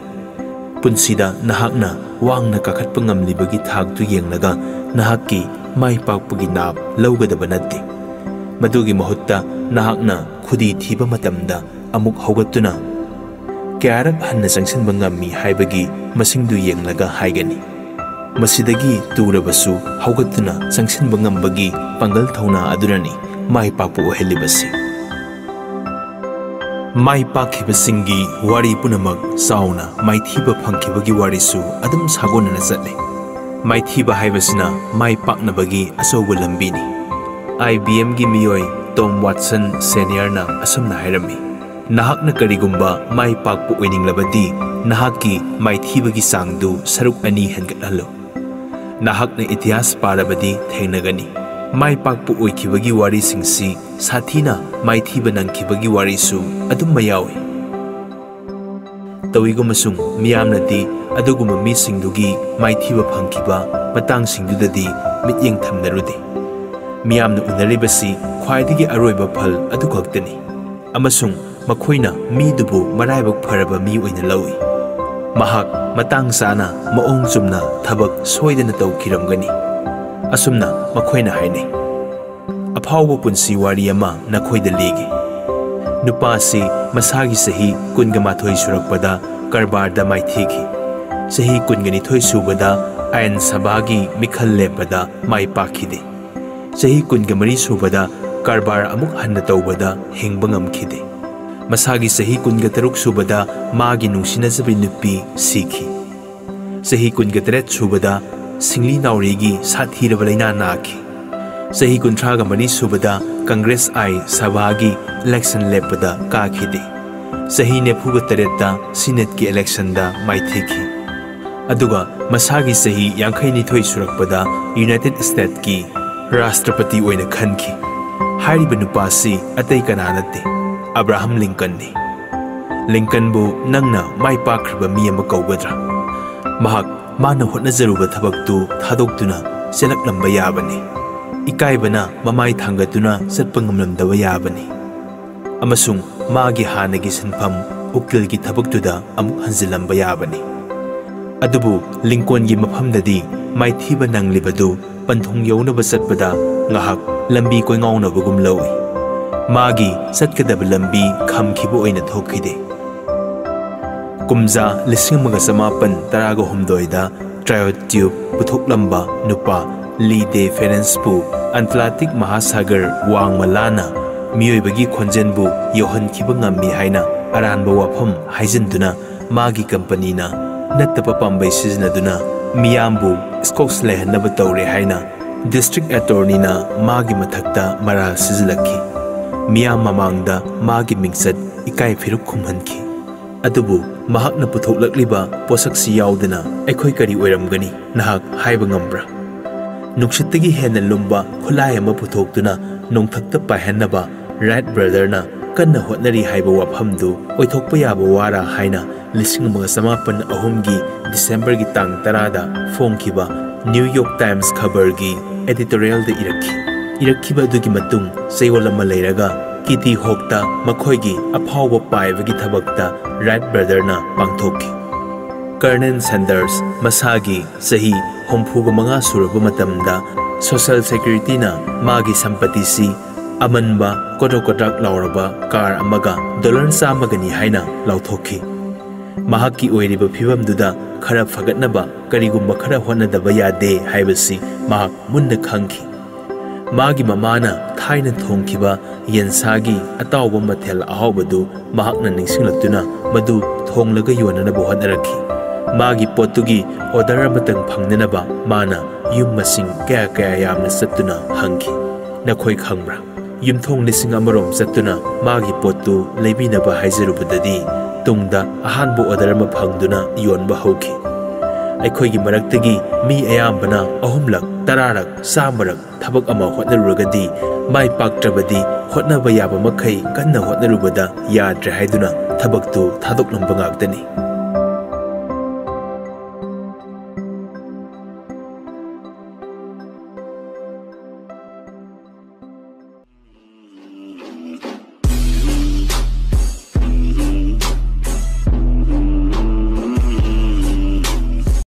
ꯄꯨꯟꯁꯤꯗ ꯅꯍꯥꯛꯅ ꯋꯥꯡꯅ ꯀꯥꯈꯠꯄ ꯉꯝꯂꯤꯕꯒꯤ ꯊꯥꯛꯇꯨ ꯌꯦꯡꯂꯒ ꯅꯍꯥꯛꯀꯤ ꯃꯥꯏ ꯄꯥꯛꯄꯒꯤ ꯅꯥꯞ ꯂꯧꯒꯗꯕ ꯅꯠꯇꯦ꯫ ꯃꯗꯨꯒꯤ ꯃꯍꯨꯠꯇ ꯅꯍꯥꯛꯅ ꯈꯨꯗꯤ ꯊꯤꯕ ꯃꯇꯝꯗ ꯑꯃꯨꯛ ꯍꯧꯒꯠꯇꯨꯅ ꯀꯌꯥꯔꯛ ꯍꯟꯅ ꯆꯪꯁꯤꯟꯕ ꯉꯝꯃꯤ ꯍꯥꯏꯕꯒꯤ ꯃꯁꯤꯡꯗꯨ ꯌꯦꯡꯂꯒ ꯍꯥꯏꯒꯅꯤ꯫ ꯃꯁꯤꯗꯒꯤ ꯇꯨꯔꯕꯁꯨ ꯍꯧꯒꯠꯇꯨꯅ ꯆꯪꯁꯤꯟꯕ ꯉꯝꯕꯒꯤ ꯄꯥꯡꯒꯜ ꯊꯧꯅꯥ ꯑꯗꯨꯅꯅꯤ ꯃꯥꯏ ꯄꯥꯛꯄ ꯑꯣꯏꯍꯜꯂꯤꯕꯁꯤ꯫ ꯃꯥꯏ ꯄꯥꯛꯈꯤꯕꯁꯤꯡꯒꯤ ꯋꯥꯔꯤ ꯄꯨꯝꯅꯃꯛ ꯆꯥꯎꯅ ꯃꯥꯏꯊꯤꯕ ꯐꯪꯈꯤꯕꯒꯤ ꯋꯥꯔꯤꯁꯨ ꯑꯗꯨꯝ ꯁꯥꯒꯣꯟꯅꯅ ꯆꯠꯂꯤ꯫ ꯃꯥꯏꯊꯤꯕ ꯍꯥꯏꯕꯁꯤꯅ ꯃꯥꯏ ꯄꯥꯛꯅꯕꯒꯤ ꯑꯆꯧꯕ ꯂꯝꯕꯤꯅꯤ꯫ ꯑꯥꯏ ꯕꯤ ꯑꯦꯝꯒꯤ ꯃꯤꯑꯣꯏ ꯇꯣꯝ ꯋꯥꯠꯁꯟ ꯁꯦꯅꯤꯌꯔꯅ ꯑꯁꯨꯝꯅ ꯍꯥꯏꯔꯝꯃꯤ, "ꯅꯍꯥꯛꯅ ꯀꯔꯤꯒꯨꯝꯕ ꯃꯥꯏ ꯄꯥꯛꯄ ꯑꯣꯏꯅꯤꯡꯂꯕꯗꯤ ꯅꯍꯥꯛꯀꯤ ꯃꯥꯏꯊꯤꯕꯒꯤ ꯆꯥꯡꯗꯨ ꯁꯔꯨꯛ ꯑꯅꯤ ꯍꯦꯟꯒꯠꯍꯜꯂꯨ꯫" ꯅꯍꯥꯛꯅ ꯏꯇꯤꯍꯥꯁ ꯄꯥꯔꯕꯗꯤ ꯊꯦꯡꯅꯒꯅꯤ꯫ ꯃꯥꯏ ꯄꯥꯛꯄ ꯑꯣꯏꯈꯤꯕꯒꯤ ꯋꯥꯔꯤꯁꯤꯡꯁꯤ ꯁꯥꯊꯤꯅ ꯃꯥꯏꯊꯤꯕ ꯅꯪꯈꯤꯕꯒꯤ ꯋꯥꯔꯤꯁꯨ ꯑꯗꯨꯝ ꯌꯥꯎꯏ꯫ ꯇꯧꯏꯒꯨꯝꯕꯁꯨꯡ ꯃꯤꯌꯥꯝꯅꯗꯤ ꯑꯗꯨꯒꯨꯝꯕ ꯃꯤꯁꯤꯡꯗꯨꯒꯤ ꯃꯥꯏꯊꯤꯕ ꯐꯪꯈꯤꯕ ꯃꯇꯥꯡꯁꯤꯡꯗꯨꯗꯗꯤ ꯃꯤꯠꯌꯦꯡ ꯊꯝꯅꯔꯨꯗꯦ꯫ ꯃꯤꯌꯥꯝꯅ ꯎꯅꯔꯤꯕꯁꯤ ꯈ꯭ꯋꯥꯏꯗꯒꯤ ꯑꯔꯣꯏꯕ ꯐꯜ ꯑꯗꯨꯈꯛꯇꯅꯤ꯫ ꯑꯃꯁꯨꯡ ꯃꯈꯣꯏꯅ ꯃꯤꯗꯨꯕꯨ ꯃꯔꯥꯏꯕꯛ ꯐꯔꯕ ꯃꯤ ꯑꯣꯏꯅ ꯂꯧꯏ꯫ ꯃꯍꯥꯛ ꯃꯇꯥꯡ ꯆꯥꯅ ꯃꯑꯣꯡ ꯆꯨꯝꯅ ꯊꯕꯛ ꯁꯣꯏꯗꯅ ꯇꯧꯈꯤꯔꯝꯒꯅꯤ꯫ ꯑꯁꯨꯝꯅ ꯃꯈꯣꯏꯅ ꯍꯥꯏꯅꯩ꯫ ꯑꯐꯥꯎꯕ ꯄꯨꯟꯁꯤ ꯋꯥꯔꯤ ꯑꯃ ꯅꯈꯣꯏꯗ ꯂꯤꯒꯦ꯫ ꯅꯨꯄꯥ ꯑꯁꯤ ꯃꯁꯥꯒꯤ ꯆꯍꯤ ꯀꯨꯟꯒ ꯃꯥꯊꯣꯏ ꯁꯨꯔꯛꯄꯗ ꯀꯔꯕꯥꯔꯗ ꯃꯥꯏꯊꯤꯈꯤ꯫ ꯆꯍꯤ ꯀꯨꯟꯒ ꯅꯤꯊꯣꯏ ꯁꯨꯕꯗ ꯑꯥꯏꯟ ꯁꯚꯥꯒꯤ ꯃꯤꯈꯜ ꯂꯦꯞꯄꯗ ꯃꯥꯏ ꯄꯥꯛꯈꯤꯗꯦ꯫ ꯆꯍꯤ ꯀꯨꯟꯒ ꯃꯔꯤ ꯁꯨꯕꯗ ꯀꯔꯕꯥꯔ ꯑꯃꯨꯛ ꯍꯟꯅ ꯇꯧꯕꯗ ꯍꯤꯡꯕ ꯉꯝꯈꯤꯗꯦ꯫ ꯃꯁꯥꯒꯤ ꯆꯍꯤ ꯀꯨꯟꯒ ꯇꯔꯨꯛ ꯁꯨꯕꯗ ꯃꯥꯒꯤ ꯅꯨꯡꯁꯤꯅꯖꯕꯤ ꯅꯨꯄꯤ ꯁꯤꯈꯤ꯫ ꯆꯍꯤ ꯀꯨꯟꯒ ꯇꯔꯦꯠ ꯁꯨꯕꯗ ꯁꯤꯡꯂꯤ ꯅꯥꯎꯔꯤꯒꯤ ꯁꯥꯊꯤꯔꯕ ꯂꯥꯏꯅꯥ ꯅꯥꯈꯤ꯫ ꯆꯍꯤ ꯀꯨꯟꯊ꯭ꯔꯥꯒ ꯃꯔꯤ ꯁꯨꯕꯗ ꯀꯪꯒ꯭ꯔꯦꯁ ꯑꯥꯏ ꯁꯚꯥꯒꯤ ꯏꯂꯦꯛꯁꯟ ꯂꯦꯞꯄꯗ ꯀꯥꯈꯤꯗꯦ꯫ ꯆꯍꯤ ꯅꯤꯐꯨꯒ ꯇꯔꯦꯠꯇ ꯁꯤꯅꯦꯠꯀꯤ ꯏꯂꯦꯛꯁꯟꯗ ꯃꯥꯏꯊꯤꯈꯤ꯫ ꯑꯗꯨꯒ ꯃꯁꯥꯒꯤ ꯆꯍꯤ ꯌꯥꯡꯈꯩ ꯅꯤꯊꯣꯏ ꯁꯨꯔꯛꯄꯗ ꯌꯨꯅꯥꯏꯇꯦꯗ ꯁ꯭ꯇꯦꯠꯀꯤ ꯔꯥꯁꯇ꯭ꯔꯄꯇꯤ ꯑꯣꯏꯅ ꯈꯟꯈꯤ꯫ ꯍꯥꯏꯔꯤꯕ ꯅꯨꯄꯥꯁꯤ ꯑꯇꯩ ꯀꯅꯥ ꯅꯠꯇꯦ, ꯑꯕ꯭ꯔꯥꯍꯝ ꯂꯤꯡꯀꯟꯅꯤ꯫ ꯂꯤꯡꯀꯟꯕꯨ ꯅꯪꯅ ꯃꯥꯏ ꯄꯥꯛꯈ꯭ꯔꯕ ꯃꯤ ꯑꯃ ꯀꯧꯒꯗ꯭ꯔꯥ? ꯃꯍꯥꯛ ꯃꯥꯅ ꯍꯣꯠꯅꯖꯔꯨꯕ ꯊꯕꯛꯇꯨ ꯊꯥꯗꯣꯛꯇꯨꯅ ꯆꯦꯜꯂꯛꯂꯝꯕ ꯌꯥꯕꯅꯤ꯫ ꯏꯀꯥꯏꯕꯅ ꯃꯃꯥꯏ ꯊꯥꯡꯒꯠꯇꯨꯅ ꯆꯠꯄ ꯉꯝꯂꯝꯗꯕ ꯌꯥꯕꯅꯤ꯫ ꯑꯃꯁꯨꯡ ꯃꯥꯒꯤ ꯍꯥꯟꯅꯒꯤ ꯁꯤꯟꯐꯝ ꯎꯀꯤꯜꯒꯤ ꯊꯕꯛꯇꯨꯗ ꯑꯃꯨꯛ ꯍꯟꯖꯤꯜꯂꯝꯕ ꯌꯥꯕꯅꯤ꯫ ꯑꯗꯨꯕꯨ ꯂꯤꯡꯀꯣꯟꯒꯤ ꯃꯐꯝꯗꯗꯤ ꯃꯥꯏꯊꯤꯕ ꯅꯪꯂꯤꯕꯗꯨ ꯄꯟꯊꯨꯡ ꯌꯧꯅꯕ ꯆꯠꯄꯗ ꯉꯥꯏꯍꯥꯛ ꯂꯝꯕꯤ ꯀꯣꯏꯉꯥꯎꯅꯕꯒꯨꯝ ꯂꯧꯏ꯫ ꯃꯥꯒꯤ ꯆꯠꯀꯗꯕ ꯂꯝꯕꯤ ꯈꯝꯈꯤꯕ ꯑꯣꯏꯅ ꯊꯣꯛꯈꯤꯗꯦ꯫ ꯀꯨꯝꯖꯥ ꯂꯤꯁꯤꯡ ꯑꯃꯒ ꯆꯃꯥꯄꯟ ꯇꯔꯥꯒ ꯍꯨꯝꯗꯣꯏꯗ ꯇ꯭ꯔꯥꯏꯌꯣꯗ ꯇ꯭ꯌꯨꯕ ꯄꯨꯊꯣꯛꯂꯝꯕ ꯅꯨꯄꯥ ꯂꯤ ꯗꯦ ꯐꯦꯔꯦꯟꯁꯄꯨ ꯑꯟꯇꯂꯥꯟꯇꯤꯛ ꯃꯍꯥꯁꯥꯒꯔ ꯋꯥꯡꯃ ꯂꯥꯟꯅ ꯃꯤꯑꯣꯏꯕꯒꯤ ꯈꯣꯟꯖꯦꯜꯕꯨ ꯌꯧꯍꯟꯈꯤꯕ ꯉꯝꯃꯤ ꯍꯥꯏꯅ ꯑꯔꯥꯟꯕ ꯋꯥꯐꯝ ꯍꯥꯏꯖꯤꯟꯗꯨꯅ ꯃꯥꯒꯤ ꯀꯝꯄꯅꯤꯅ ꯅꯠꯇꯕ ꯄꯥꯝꯕꯩ ꯁꯤꯖꯤꯟꯅꯗꯨꯅ ꯃꯤꯌꯥꯝꯕꯨ ꯁ꯭ꯀꯣꯛꯁ ꯂꯩꯍꯟꯅꯕ ꯇꯧꯔꯦ ꯍꯥꯏꯅ ꯗꯤꯁꯇ꯭ꯔꯤꯛ ꯑꯦꯇꯣꯔꯅꯤꯅ ꯃꯥꯒꯤ ꯃꯊꯛꯇ ꯃꯔꯥꯜ ꯁꯤꯖꯤꯜꯂꯛꯈꯤ꯫ ꯃꯤꯌꯥꯝ ꯃꯃꯥꯡꯗ ꯃꯥꯒꯤ ꯃꯤꯡꯆꯠ ꯏꯀꯥꯏ ꯐꯤꯔꯨꯛ ꯈꯨꯝꯍꯟꯈꯤ꯫ ꯑꯗꯨꯕꯨ ꯃꯍꯥꯛꯅ ꯄꯨꯊꯣꯛꯂꯛꯂꯤꯕ ꯄꯣꯠꯁꯛꯁꯤ ꯌꯥꯎꯗꯅ ꯑꯩꯈꯣꯏ ꯀꯔꯤ ꯑꯣꯏꯔꯝꯒꯅꯤ? ꯅꯍꯥꯛ ꯍꯥꯏꯕ ꯉꯝꯕ꯭ꯔꯥ? ꯅꯨꯡꯁꯤꯠꯇꯒꯤ ꯍꯦꯟꯅ ꯂꯨꯝꯕ ꯈꯨꯠꯂꯥꯏ ꯑꯃ ꯄꯨꯊꯣꯛꯇꯨꯅ ꯅꯣꯡꯊꯛꯇ ꯄꯥꯏꯍꯟꯅꯕ ꯔꯥꯏꯠ ꯕ꯭ꯔꯗꯔꯅ ꯀꯟꯅ ꯍꯣꯠꯅꯔꯤ ꯍꯥꯏꯕ ꯋꯥꯐꯝꯗꯨ ꯑꯣꯏꯊꯣꯛꯄ ꯌꯥꯕ ꯋꯥꯔꯥ ꯍꯥꯏꯅ ꯂꯤꯁꯤꯡ ꯑꯃꯒ ꯆꯃꯥꯄꯟ ꯑꯍꯨꯝꯒꯤ ꯗꯤꯁꯦꯝꯕꯔꯒꯤ ꯇꯥꯡ ꯇꯔꯥꯗ ꯐꯣꯡꯈꯤꯕ ꯅ꯭ꯌꯨ ꯌꯣꯔꯛ ꯇꯥꯏꯝꯁ ꯈꯕꯔꯒꯤ ꯑꯦꯗꯤꯇꯣꯔꯤꯌꯦꯜꯗ ꯏꯔꯛꯈꯤ꯫ ꯏꯔꯛꯈꯤꯕ ꯑꯗꯨꯒꯤ ꯃꯇꯨꯡ ꯆꯌꯣꯜ ꯑꯃ ꯂꯩꯔꯒ ꯀꯤꯇꯤ ꯍꯣꯛꯇ ꯃꯈꯣꯏꯒꯤ ꯑꯐꯥꯎꯕ ꯄꯥꯏꯕꯒꯤ ꯊꯕꯛꯇ ꯔꯥꯏꯠ ꯕ꯭ꯔꯗꯔꯅ ꯄꯥꯡꯊꯣꯛꯈꯤ꯫ ꯀꯔꯅꯦꯜ ꯁꯦꯟꯗꯔꯁ ꯃꯁꯥꯒꯤ ꯆꯍꯤ ꯍꯨꯝꯐꯨꯒ ꯃꯉꯥ ꯁꯨꯔꯕ ꯃꯇꯝꯗ ꯁꯣꯁꯤꯌꯦꯜ ꯁꯦꯀ꯭ꯌꯨꯔꯤꯇꯤꯅ ꯃꯥꯒꯤ ꯁꯝꯄꯇꯤꯁꯤ ꯑꯃꯟꯕ ꯀꯣꯗ꯭ꯔꯣꯛ ꯀꯣꯗ꯭ꯔꯥꯛ ꯂꯥꯎꯔꯕ ꯀꯥꯔ ꯑꯃꯒ ꯗꯣꯂꯔ ꯆꯥꯝꯃꯒꯅꯤ ꯍꯥꯏꯅ ꯂꯥꯎꯊꯣꯛꯈꯤ꯫ ꯃꯍꯥꯛꯀꯤ ꯑꯣꯏꯔꯤꯕ ꯐꯤꯚꯝꯗꯨꯗ ꯈꯔ ꯐꯒꯠꯅꯕ ꯀꯔꯤꯒꯨꯝꯕ ꯈꯔ ꯍꯣꯠꯅꯗꯕ ꯌꯥꯗꯦ ꯍꯥꯏꯕꯁꯤ ꯃꯍꯥꯛ ꯃꯨꯟꯅ ꯈꯪꯈꯤ꯫ ꯃꯥꯒꯤ ꯃꯃꯥꯅ ꯊꯥꯏꯅ ꯊꯣꯡꯈꯤꯕ ꯌꯦꯟꯁꯥꯒꯤ ꯑꯇꯥꯎꯕ ꯃꯊꯦꯜ ꯑꯍꯥꯎꯕꯗꯨ ꯃꯍꯥꯛꯅ ꯅꯤꯡꯁꯤꯡꯂꯛꯇꯨꯅ ꯃꯗꯨ ꯊꯣꯡꯂꯒ ꯌꯣꯟꯅꯅꯕ ꯍꯣꯠꯅꯔꯛꯈꯤ꯫ ꯃꯥꯒꯤ ꯄꯣꯠꯇꯨꯒꯤ ꯑꯣꯔꯗꯔ ꯑꯃꯇꯪ ꯐꯪꯅꯅꯕ ꯃꯥꯅ ꯌꯨꯝ ꯃꯁꯤꯡ ꯀꯌꯥ ꯀꯌꯥ ꯌꯥꯝꯅ ꯆꯠꯇꯨꯅ ꯍꯪꯈꯤ꯫ "ꯅꯈꯣꯏ ꯈꯪꯕ꯭ꯔꯥ? ꯌꯨꯝꯊꯣꯡ ꯂꯤꯁꯤꯡ ꯑꯃꯔꯣꯝ ꯆꯠꯇꯨꯅ ꯃꯥꯒꯤ ꯄꯣꯠꯇꯨ ꯂꯩꯕꯤꯅꯕ ꯍꯥꯏꯖꯔꯨꯕꯗꯗꯤ ꯇꯨꯡꯗ ꯑꯍꯥꯟꯕ ꯑꯣꯔꯗꯔ ꯑꯃ ꯐꯪꯗꯨꯅ ꯌꯣꯟꯕ ꯍꯧꯈꯤ꯫ ꯑꯩꯈꯣꯏꯒꯤ ꯃꯔꯛꯇꯒꯤ ꯃꯤ ꯑꯌꯥꯝꯕꯅ ꯑꯍꯨꯝꯂꯛ, ꯇꯔꯥꯔꯛ, ꯆꯥꯝꯃꯔꯛ ꯊꯕꯛ ꯑꯃ ꯍꯣꯠꯅꯔꯨꯔꯒꯗꯤ ꯃꯥꯏ ꯄꯥꯛꯇ꯭ꯔꯕꯗꯤ ꯍꯣꯠꯅꯕ ꯌꯥꯕ ꯃꯈꯩ ꯀꯟꯅ ꯍꯣꯠꯅꯔꯨꯕꯗ ꯌꯥꯗ꯭ꯔꯦ ꯍꯥꯏꯗꯨꯅ ꯊꯕꯛꯇꯨ ꯊꯥꯗꯣꯛꯂꯝꯕ ꯉꯥꯛꯇꯅꯤ꯫